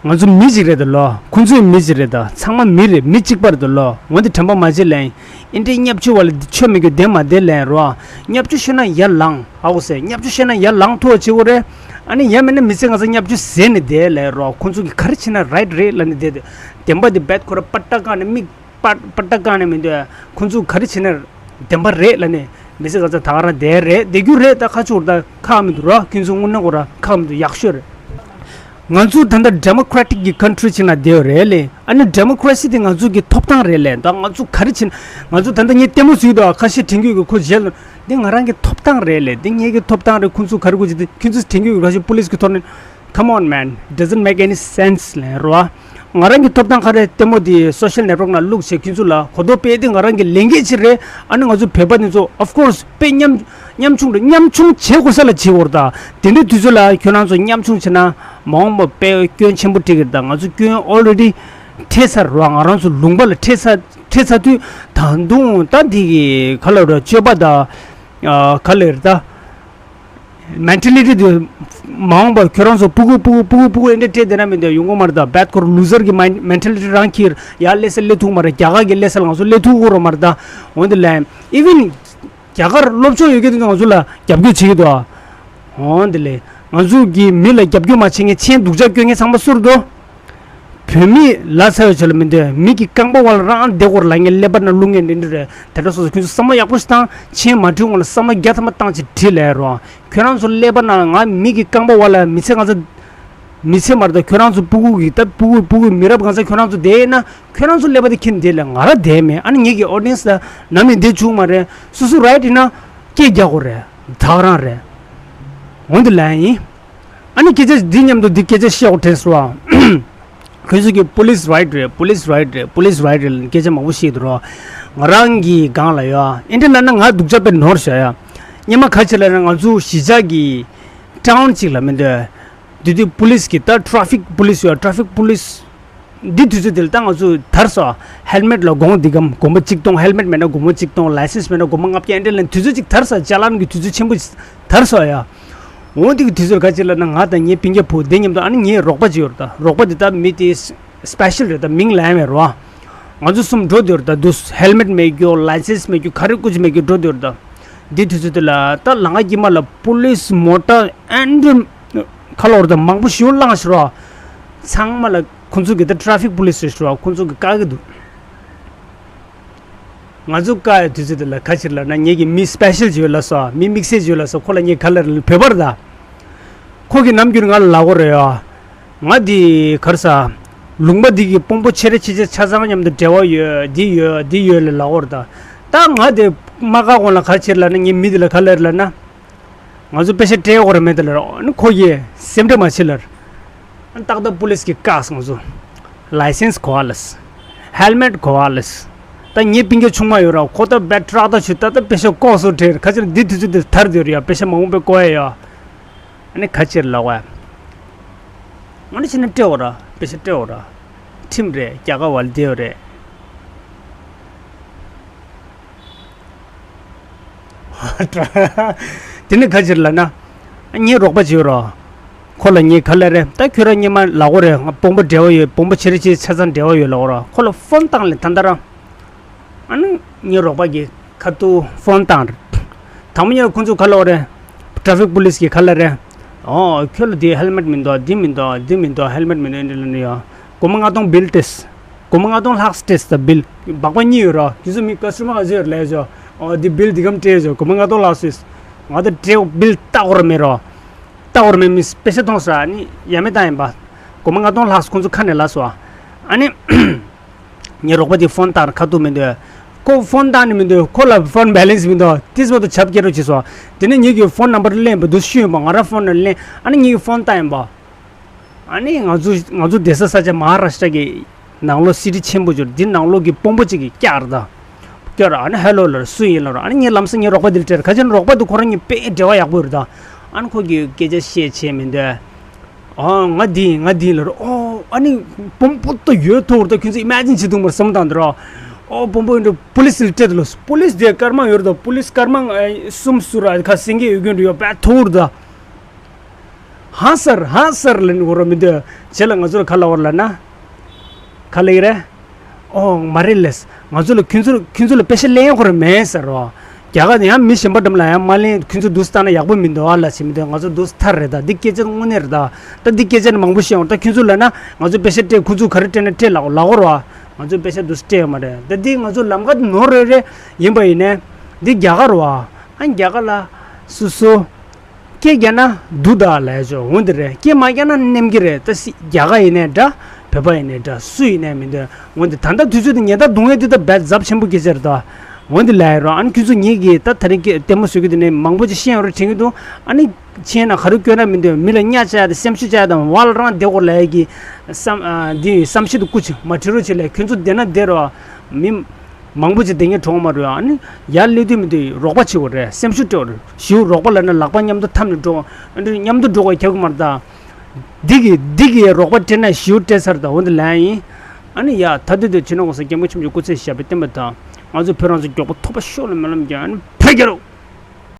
ང་ཚོ་མི་གཅིག་རེད་ད་ལོ། ཁོ་ཚོའི་མི་གཅིག་རེད་ད། ཚང་མ་མི་རེད། མི་གཅིག་པ་རེད་ད་ལོ། འོན་ཏེ་དྲན་པ་མ་བརྗེད་ལན། ཨིན་དྲའི་བརྙས་བཅོས་བ་ལ་འདི་ཆོ་མི་དགོས་བདེན་མ་བདེན་ལན་རོ། བརྙས་བཅོས་ཤོད་ན་ཡར་ལངས་ཧ་གོ་སེ། བརྙས་བཅོས་ཤོད་ན་ཡར་ལངས་ཐུབ་པ་བྱེད་དགོས་རེད། ཨ་ནི་ཡར་མེད་ན་མི་ཚེ་ང་ཚོ་བརྙས་བཅོས་ཟེར་ནས་བསྡད་ལན་རོ། ཁོ་ཚོ་གིས་ག་རེ་བྱེད་ན་རའིཊ་རེད་ལབ་ནས་བསྡད་དེ། བདེན་པ་འདི་བེད་ཁོ་ར་པ་ཏྲ་བཀག་ནས་མིག་པ་པ་ཏྲ་བཀག་ནས་མི་འདུག་ཁོ་ཚོ་ག་རེ་བྱེད་ན་བདེན་པ་རེད་ལབ་ནས་མི་ཚེ་ག་ཚོད་ད་ག་རང་བསྡད་རེད། བསྡད་རྒྱུ་རེད། ད་ཁ་ཕྱོགས་ད་ཁག་མི་འདུག་ར། ཁྱོད་ཚོ་དངོས་གནས་ཁོ་ར་ཁག་མི་འདུག་ཡག་ཤོས་རེད། ང་ཚོ་ད་ལྟ་ཌེ་མོ་ཀྲ་ཊིག་གི་ཀན་ཊི་རི་ཅིག་ན་བསྡད་ཡོད་རེད་ལེ། ཨ་ནི་ཌེ་མོ་ཀྲ་སི་དེ་ང་ཚོ་གི་ཐོབ་ཐང་རེད་ལེ། ད་ང་ཚོ་ག་རེ་བྱེད་ན། ང་ཚོ་ད་ལྟ་ངས་ལྟད་མོ་བཟོས་འདུག་ཁ་ཤས་དྲན་གྱི་ཡོད་གི་ཁོ་རྗེས་ལ་འདི་ང་རང་གི་ཐོབ་ཐང་རེད་ལེ། འདི་ངེད་ཀྱི་ཐོབ་ཐང་རེད། ཁོ་ཚོ་ག་རེ་དགོས་ཀྱི་འདི་ཁྱོད་ཚོ་དྲན་གྱི་ཡོད་གི་ཁ་ཤས་པོ་ལིས་གི་ཐོག་ནས། Come on man, doesn't make any sense ལན་རོ། ང་རང་གི་ཐོབ་ཐང་ག་རེ། ལྟད་མོ་དེ་སོ་ཤལ་ནེཊ་ཝརཀ་ནང་བླུགས་བྱས་ཁྱོད་ཚོ་ལ་གོ་རྟོགས་སྤེལ་དེ་ང་རང་གི་ལས་འགན་ཅིག་རེད། ཨ་ནི་ང་ཚོ་བོད་པ་དེ་ཚོ་of course དཔེ་ཉམ་ཉམ་ཆུང་རེད། ཉམ་ཆུང་བྱེད་དགོས་ས་ལ་བྱེད་དགོས་རེད་ད། དེ་འདྲའི་དུས་ཚོད་ལ་ཁྱོད་རང་ཚོ་ཉམ་ཆུང་བྱེད་ན་མ་འོངས་པ་དཔེ་སྐྱོན་ཆེན་པོ་འཕྲད་ཀྱི་རེད་ད། ང་ཚོ་སྐྱོན་already་འཕྲད་ཚར་རོ། ང་རང་ཚོ་ལུང་པ་ལ་འཕྲད་ཚར་འཕྲད་ཚར་དུས་ད་དུང་ད་འདི་གི་ག་ལ་རོ་སྤྱོད་པ་ད་ག་ལ་རེད་ད། མེན་ཊེ་ལི་ཊི་དེ་མ་འོངས་པར་ཁྱོད་རང་ཚོ་སྤུ་གུ་སྤུ་གུ་སྤུ་གུ་སྤུ་གུ་ཨེ་འདྲ་སྤྲད་བསྡད་ན་མི་འདོད་ཡོང་གི་མ་རེད་ད། བེད་ཁོ་རང་ལུ་ཟར་གྱི་མེན་ཊེ་ལི་ཊི་རང་ཁྱེར་ཡར་སླེབས་ས་སླེབས་ཐུབ་མ་རེད། རྒྱ་གར་གྱི་སླེབས་ས་ལ་ང་ཚོ་སླེབས་ཐུབ་ཀྱི་རེད་མ་རེད་ད། འོན་ཏེ་ལན་even་རྒྱ་གར་སློབ་སྦྱོང་ཡོད་མཁན་དེ་ཚོ་ང་ཚོ་ལ་རྒྱབ་སྐྱོར་བྱེད་ཀྱི་འདུག་ཨ། འོན་ཏེ་ལན་ང་ཚོ་གི་མི་ལ་རྒྱབ་སྐྱོར་མ་བྱེད་མཁན་མཆན་སྡུག་ཅག་སྐྱོན་མཁན་ཚང་མ་སུ་རེད་འདུག་བོད་མི་ལ་ཚ་ཡོད་ཆ་ལ་མི་འདོད། མི་གི་རྐང་པ་བ་ལ་རང་བདེ་སྐོར་ལ་ངས་ཀླད་པ་ན་རླུང་ངན་འདི་འདྲ་རེད། དེ་འདྲ་སོ་སོ་ཁྱོད་ཚོ་བསམ་བློ་ཡག་པོ་ཞིག་བཏང་། མཆན་མ་འབྲི་སྔོན་ལ་བསམ་བློ་བརྒྱ་ཐམ་པ་བཏང་ཅིག་བྲིས་ལས་རོགས། ཁྱོད་རང་ཚོ་ཀླད་པ་ན་ང་མི་གི་རྐང་པ་བ་ལ་མི་ཚེ་ང་ཚོ་མི་ཚེ་མ་རེད་ད། ཁྱོད་རང་ཚོ་སྤུ་གུ་གི་ད་སྤུ་གུ་སྤུ་གུ་མི་རབས་གང་ཚ་ཁྱོད་རང་ཚོ་བསྡད་ཡིན་ན་ཁྱོད་རང་ཚོ་ཀླད་པ་དེ་ཁྱེར་འདི་ལས་ང་ར་བསྡད་མེད། ཨ་ནི་ངེད་ཀྱི་ཨོ་ཌི་ཡེན་སི་ལ་ནམ་ཡིན་བསྡད་བཅུག་མ་རེད། སོ་སོ་རའིཊ་ཡིན་ན་སྐད་རྒྱག་དགོས་རེད། ད་ག་རང་རེད། འོན་ཏེ་ལན་ཡིན། ཨ་ནི་སྐད་ཆ་འདི་མཉམ་དུ་འདི་སྐད་ཆ་བཤད་དགོས་དྲན་སོང་ཨ། ཁོ་ཚོ་གིས་པོ་ལིས་རའིཊ་རེད། པོ་ལིས་རའིཊ་རེད། པོ་ལིས་རའིཊ་རེད་སྐད་ཆ་མང་པོ་བཤད་འདུག་རོ། ང་རང་གི་སྒང་ལ་ཡོད་ཨ། ཨེ་འདྲ་ལབ་ན་ང་སྡུག་ཅག་དཔེ་ནོར་བཞག་ཡ། སྙན་མ་ག་ཅི་ལབ་ན་ང་ཚོ་གཞིས་ཆགས་ཀྱི་ཊའུན་ཅིག་ལ་མི་འདོད། དེ་དུས་པོ་ལིས་ཀྱི་ད་ཊ་རེ་ཕིག་པོ་ལིས་ཡོད། ཊ་རེ་ཕིག་པོ་ལིས། འདི་དུས་ཚོད་དེ་ལ་ད་ང་ཚོ་དར་སོ། ཧེལ་མེཊ་ལ་དགོང་འདི་གམ་དགོང་པ་གཅིག་སྟོང་། ཧེལ་མེཊ་མེད་ན་དགོང་པ་གཅིག་སྟོང་། ལའི་སེན་སི་མེད་ན་དགོང་པ་ལྔ་བརྒྱ། ཨེ་འདྲ་ལབ་དུས་ཚོད་ཅིག་དར་སོ། ཅ་ལན་གྱི་དུས་ཚོད་ཆེན་པོ་ཞིག་དར་སོ་ཡ། འོ་འདི་གི་དུས་ཚོད་ག་ཅི་ལབ་ན་ང་དང་ངའི་སྤུན་ཀྱག་བུ་འདི་མཉམ་དུ་ཨ་ནི་ངའི་རོགས་པ་ཅིག་ཡོད་རེད་ད། རོགས་པ་འདི་ད་མི་དེ་སི་པེ་ཤལ་རེད་ད། མིང་ལབ་ཡ་མེད་རོ། ང་ཚོ་གསུམ་འགྲོ་འདོད་རེད་ད། དུས་ཧེལ་མེཊ་མེད་རྒྱུ། ལའི་སེན་སི་མེད་རྒྱུ། ག་རེ་སྐུ་ཅི་མེད་རྒྱུ་འགྲོ་འདོད་རེད་ད། འདི་དུས་ཚོད་དེ་ལ་ད་ལམ་ཁ་དཀྱིལ་མ་ལ་པོ་ལིས་མོ་ཊ་ཨེ་འདྲ་ཁ་ལོ་རེད་ད། མང་པོ་ཞེ་པོ་བླངས་ཤག་རོ། ཚང་མ་ལ་ཁོང་ཚོ་གི་ད་ཊ་རེ་ཕིག་པོ་ལིས་རེད་ཤག་རོ། ཁོང་ཚོ་གི་བཀག་གི་འདུག་ང་ཚོ་བཀག་ཡ་དུས་ཚོད་དེ་ལ་ག་ཅི་ལབ་ན་ངེད་ཀྱི་མི་སི་པེ་ཤལ་ཅིག་ཡོད་ལབ་སོང་། མི་དམིགས་བསལ་ཅིག་ཡོད་ལབ་སོང་། ཁོ་ལ་ངས་ག་ལབ་རེད། བོད་པ་རེད་ད། ཁོ་གིས་ནམ་རྒྱུན་ང་ལ་ལབ་ཀྱི་རེད་ཡ། ང་འདི་ག་རེ་ཟ། ལུང་པ་འདི་གི་དཔོན་པོ་ཆེ་རེ་ཆེ་ཆེ་ཆ་ཚང་མཉམ་དུ་འབྲེལ་བ་ཡོད། འདི་ཡོད་འདི་ཡོད་ལབ་ཀྱི་རེད་ད། ད་ང་དེ་མ་བཀག་གོང་ལ་ག་ཅི་ལབ་ན་ངའི་མི་དེ་ལ་ག་ལབ་རེད་ལབ་ན། ང་ཚོ་པེ་ཤ་སྤྲད་དགོས་རེད་མེད་དེ་ལབ་རོགས། ཨ་ནི་ཁོ་ཡིས་སེམས་ཁྲལ་མ་བྱེད་ལབ། ཨ་ནི་ཏག་ཏག་པོ་ལིས་ཀྱིས་བཀག་སོང་ང་ཚོ། ལའི་སེན་སི་དགོས་པ་ལབ། ཧེལ་མེཊ་དགོས་པ་ལབ། ད་ངའི་སྤུན་ཀྱག་ཆུང་མ་ཡོད་ར། ཁོ་ད་བེད་ཊ་རག་ད་ཆུ་ད་ད་པེ་ཤ་བཀོག་སོང་དྲན། ག་ཅི་ལབ་འདི་དུས་ཚོད་འདི་དར་འདོད་རེད་ཡ། པེ་ཤ་མང་པོ་བཀོག་ཡ་ཡ། ཨ་ནི་ག་ཅི་ལབ་པ། ཨ་ནི་བྱས་ན་སྤྲད་དགོས་ར། པེ་ཤ་སྤྲད་དགོས་ར། ཁྲིམས་རེད། རྒྱ་གར་བ་ལ་བསྡད་ཡོད་རེད། དེ་ནས་ག་ཅི་ལབ་ན། ངའི་རོགས་པ་ཅིག་ཡོད་ར། ཁོ་ལ་ངས་ག་ལབ་རེད། ད་ཁྱོད་རང་སྔོན་མ་ལབ་ཀྱི་རེད། ང་དཔོན་པོ་འབྲེལ་བ་ཡོད། དཔོན་པོ་ཆེ་རེ་ཆེ་ཆ་ཚང་འབྲེལ་བ་ཡོད་ལབ་ཀྱི་ར། ཁོ་ལ་ཕོན་བཏང་ལེ་ད་ལྟ་རང་། ཨ་ནི་ངའི་རོགས་པ་གིས་ཁ་ཐུག་ཕོན་བཏང་རེད། དང་པོ་ཉིད་ཁོ་ཚོས་ག་ལབ་ཀྱི་རེད། ཊ་རེ་ཕིག་པོ་ལིས་ཀྱིས་ག་ལབ་རེད། ཨོ་ཁྱོད་ལ་དེ་ཧེལ་མེཊ་མི་འདུག་འདི་མི་འདུག་འདི་མི་འདུག་ཧེལ་མེཊ་མི་འདུག་འདི་ལ་ནི་ཡ། སྒོར་མོ་ལྔ་སྟོང་བིལ་སྤྲད། སྒོར་མོ་ལྔ་སྟོང་ལྷག་སྤྲད་ད་བིལ། སྦག་སྦག་གཉིས་ཡོད་ར། ཁྱོད་ཚོ་མི་ཀ་སི་ཊ་མར་ག་ཚོད་ཡོད་ལས་ཆོག་ཨོ་འདི་བིལ་འདི་གམ་སྤྲད་ཆོག་སྒོར་མོ་ལྔ་སྟོང་ལྷག་སོས། ང་ད་སྤྲད་བིལ་ལྟ་བོར་མེད་རོ། ལྟ་བོར་མེད་མི་པེ་ཤ་ཐོང་ས་ནི་ཡ་མེད་ད་ཡིན་པ། སྒོར་མོ་ལྔ་སྟོང་ལྷག་ཁོང་ཚོ་ཁ་ནས་ལ་སོ། ཨ་ནི། ངའི་རོགས་པ་དེ་ཕོན་བཏང་ཁ་ཐུག་མི་འདོད། ཁོ་ཕོན་བཏང་ནི་མི་འདོད། ཁོ་ལ་ཕོན་བེ་ལེན་སི་མི་འདུག་དེ་སོགས་དུ་ཆབ་སྐྱེ་རོགས་བྱེད་སོ། དེ་ནས་ངེད་ཀྱི་ཕོན་ནམ་བར་ལེན་པ་འདུག་ཤུ་ཡོན་པ་ང་རང་ཕོན་ནས་ལེན། ཨ་ནི་ངེད་ཀྱི་ཕོན་བཏང་ཡིན་པ། ཨ་ནི་ང་ཚོ་ང་ཚོ་བསྡད་ས་ས་ཆ་མ་ཧཱ་རཱ་ཤི་ཏྲ་གི་ནང་ལོགས་སི་ཊི་ཆེན་པོ་ཅིག་འདི་ནང་ལོགས་ཀྱི་དཔོན་པོ་ཅིག་གིས་བཀྱག་རེད་ད། བཀྱག་ར་ཨ་ནི་ཧེ་ལོ་ལབ་ར་སུ་ཡིན་ལབ་ར། ཨ་ནི་ངས་ལམ་སང་ངའི་རོགས་པ་འདིར་སྤྲད་ར། ཁ་ཆེན་རོགས་པ་འདི་ཁོ་རང་གཉིས་དཔེ་འབྲེལ་བ་ཡག་པོ་ཡོད་རེད་ད། ཨ་ནི་ཁོ་གིས་སྐད་ཆ་བཤད་བྱས་མི་འདོད། ཨོ་ང་འདི་ཡིན་ང་འདི་ཡིན་ལབ་རོ། ཨོ་ཨ་ནི་དཔོན་པོ་ད་ཡོད་ཐུག་ར་ད། ཁྱོད་ཚོ་ཨི་མེ་ཇིན་བྱེད་ཐུབ་མ་རེད་བསམ་བཏང་འདི་རོ། ཨོ་དཔོན་པོ་ཡིན་འགྲོ་པོ་ལི་སི་ལ་སྤྲད་དུ་ལོ། པོ་ལི་སི་དེ་སྐར་མ་ཡོད་རེད་ད། པོ་ལི་སི་སྐར་མ་གསུམ་སུ་ར་ཁ་སེང་གེ་ཡོད་རྒྱུ་འདྲ་ཡོད་པ་ཐུག་ར་ད། ཧ་སར་ཧ་སར་ལེན་གོ་ར་མི་འདོད། བྱེད་ལ་ང་ཚོ་ལ་ག་ལ་བར་ལ་ན། ག་ལ་ཡི་རེད། ཨོ་མ་རེད་ལས། ང་ཚོ་ལ་ཁྱོད་ཚོ་ཁྱོད་ཚོ་ལ་པེ་ཤ་ལེན་ཁོ་ར་མེད་ཟེར་རོ། རྒྱ་གར་ནས་ཡང་མི་གཞན་པ་འགྲམ་ལ་ཡང་མ་ལེན། ཁྱོད་ཚོ་འདུག་སྟངས་ན་ཡག་པོ་མི་འདུག་ཨ་ལ་བྱེད་མི་འདུག་ང་ཚོ་འདུག་ཐར་རེད་ད། འདི་སྐད་ཆ་དངོས་གནས་རེད་ད། ད་འདི་སྐད་ཆ་ནི་མང་པོ་བཤད་འོང་ད། ཁྱོད་ཚོ་ལ་ན་ང་ཚོ་པེ་ཤ་སྤྲད། ཁོ་ཚོ་ག་རེ་སྤྲད་ན་སྤྲད་ལ་ལ་གོ་ར་བ། ང་ཚོ་པེ་ཤ་འདུག་སྤྲད་ཡོད་མ་རེད་ད། འདི་ང་ཚོ་ལམ་ཁ་ནོར་རེ་རེ་ཡིན་པ་ཡིན་ནས། འདི་རྒྱ་གར་བ། ཨ་རྒྱ་གར་ལ་སུ་སུ། སྐད་རྒྱག་ན་སྡུག་ད་ལས་ཆོག་འོན་ཏེ་རེད། སྐད་མ་རྒྱག་ན་ནེམ་གི་རེད། ད་སི་རྒྱ་གར་ཡིན་ནའི་འདྲ། བོད་པ་ཡིན་ནའི་འདྲ། སུ་ཡིན་ནའི་མི་འདོད། འོན་ཏེ་ད་ལྟ་དུས་ཚོད་དེ་ཉེན་བརྡ་རྡུང་ཡས་དེ་ད་རྦད་ཛབ་ཆེན་པོ་སྐད་ཆ་རེད་ད། འོན་ཏེ་ལས་རོགས། ཨ་ནི་ཁྱོད་ཚོ་ངེད་ཀྱིས་ད་ད་རིང་སྐད་ལྟད་མོ་བཟོ་རྒྱུ་དེ་ནས་མང་པོ་ཅིག་ཤེས་ཡོང་རེ་དྲན་གྱི་འདུག་ཨ་ནི་ཤེས་ན་ག་རེ་སྐྱོན་ར་མི་འདོད། མི་ལ་གཉའ་བཅག་ཡ་དང་སེམས་ཤུགས་བཅག་ཡ་དང་བ་ལ་རང་བདེ་གོ་ལས་ཀྱི་བསམ་ཨ་འདི་བསམ་ཤེས་དུ་སྐུ་ཅིག་མ་བྲི་རོགས་བྱེད་ལས། ཁྱོད་ཚོ་བདེ་ན་བདེ་རོགས། མི། མང་པོ་ཅིག་བསྡད་མཁན་གྲོངས་མ་རེད། ཨ་ནི་ཡར་སླེབས་དུས་མི་འདུག་རོགས་པ་བྱེད་དགོས་རེད། སེམས་ཤུགས་སྤྲད་དགོས་རེད། ཞུ་རོགས་པ་ལབ་ན་ལག་པ་མཉམ་དུ་འཐམ་ནས་འགྲོ། ཨ་ནི་མཉམ་དུ་འགྲོ་དགོས་ཁྱབ་ཀྱི་མ་རེད་ད། འདི་གི་འདི་གི་རོགས་པ་སྤྲད་ན་ཞུ་སྤྲད་ཚར་ད། འོ་འདི་ལན་ཡིན། ཨ་ནི་ཡ་ད་དུས་དུས་ཕྱི་ནང་གོང་ས་སྐྱབས་མགོན་ཆེན་པོ་སྐུ་ཚེ་ཞབས་པད་བརྟན་པ་དང་། ང་ཚོ་བོད་རང་བཙན་མགྱོགས་པོ་ཐོབ་པ་ཤོག་ལ་སྨོན་ལམ་རྒྱག་ཨ་ནི་ཕེབས་རྒྱ་རོགས།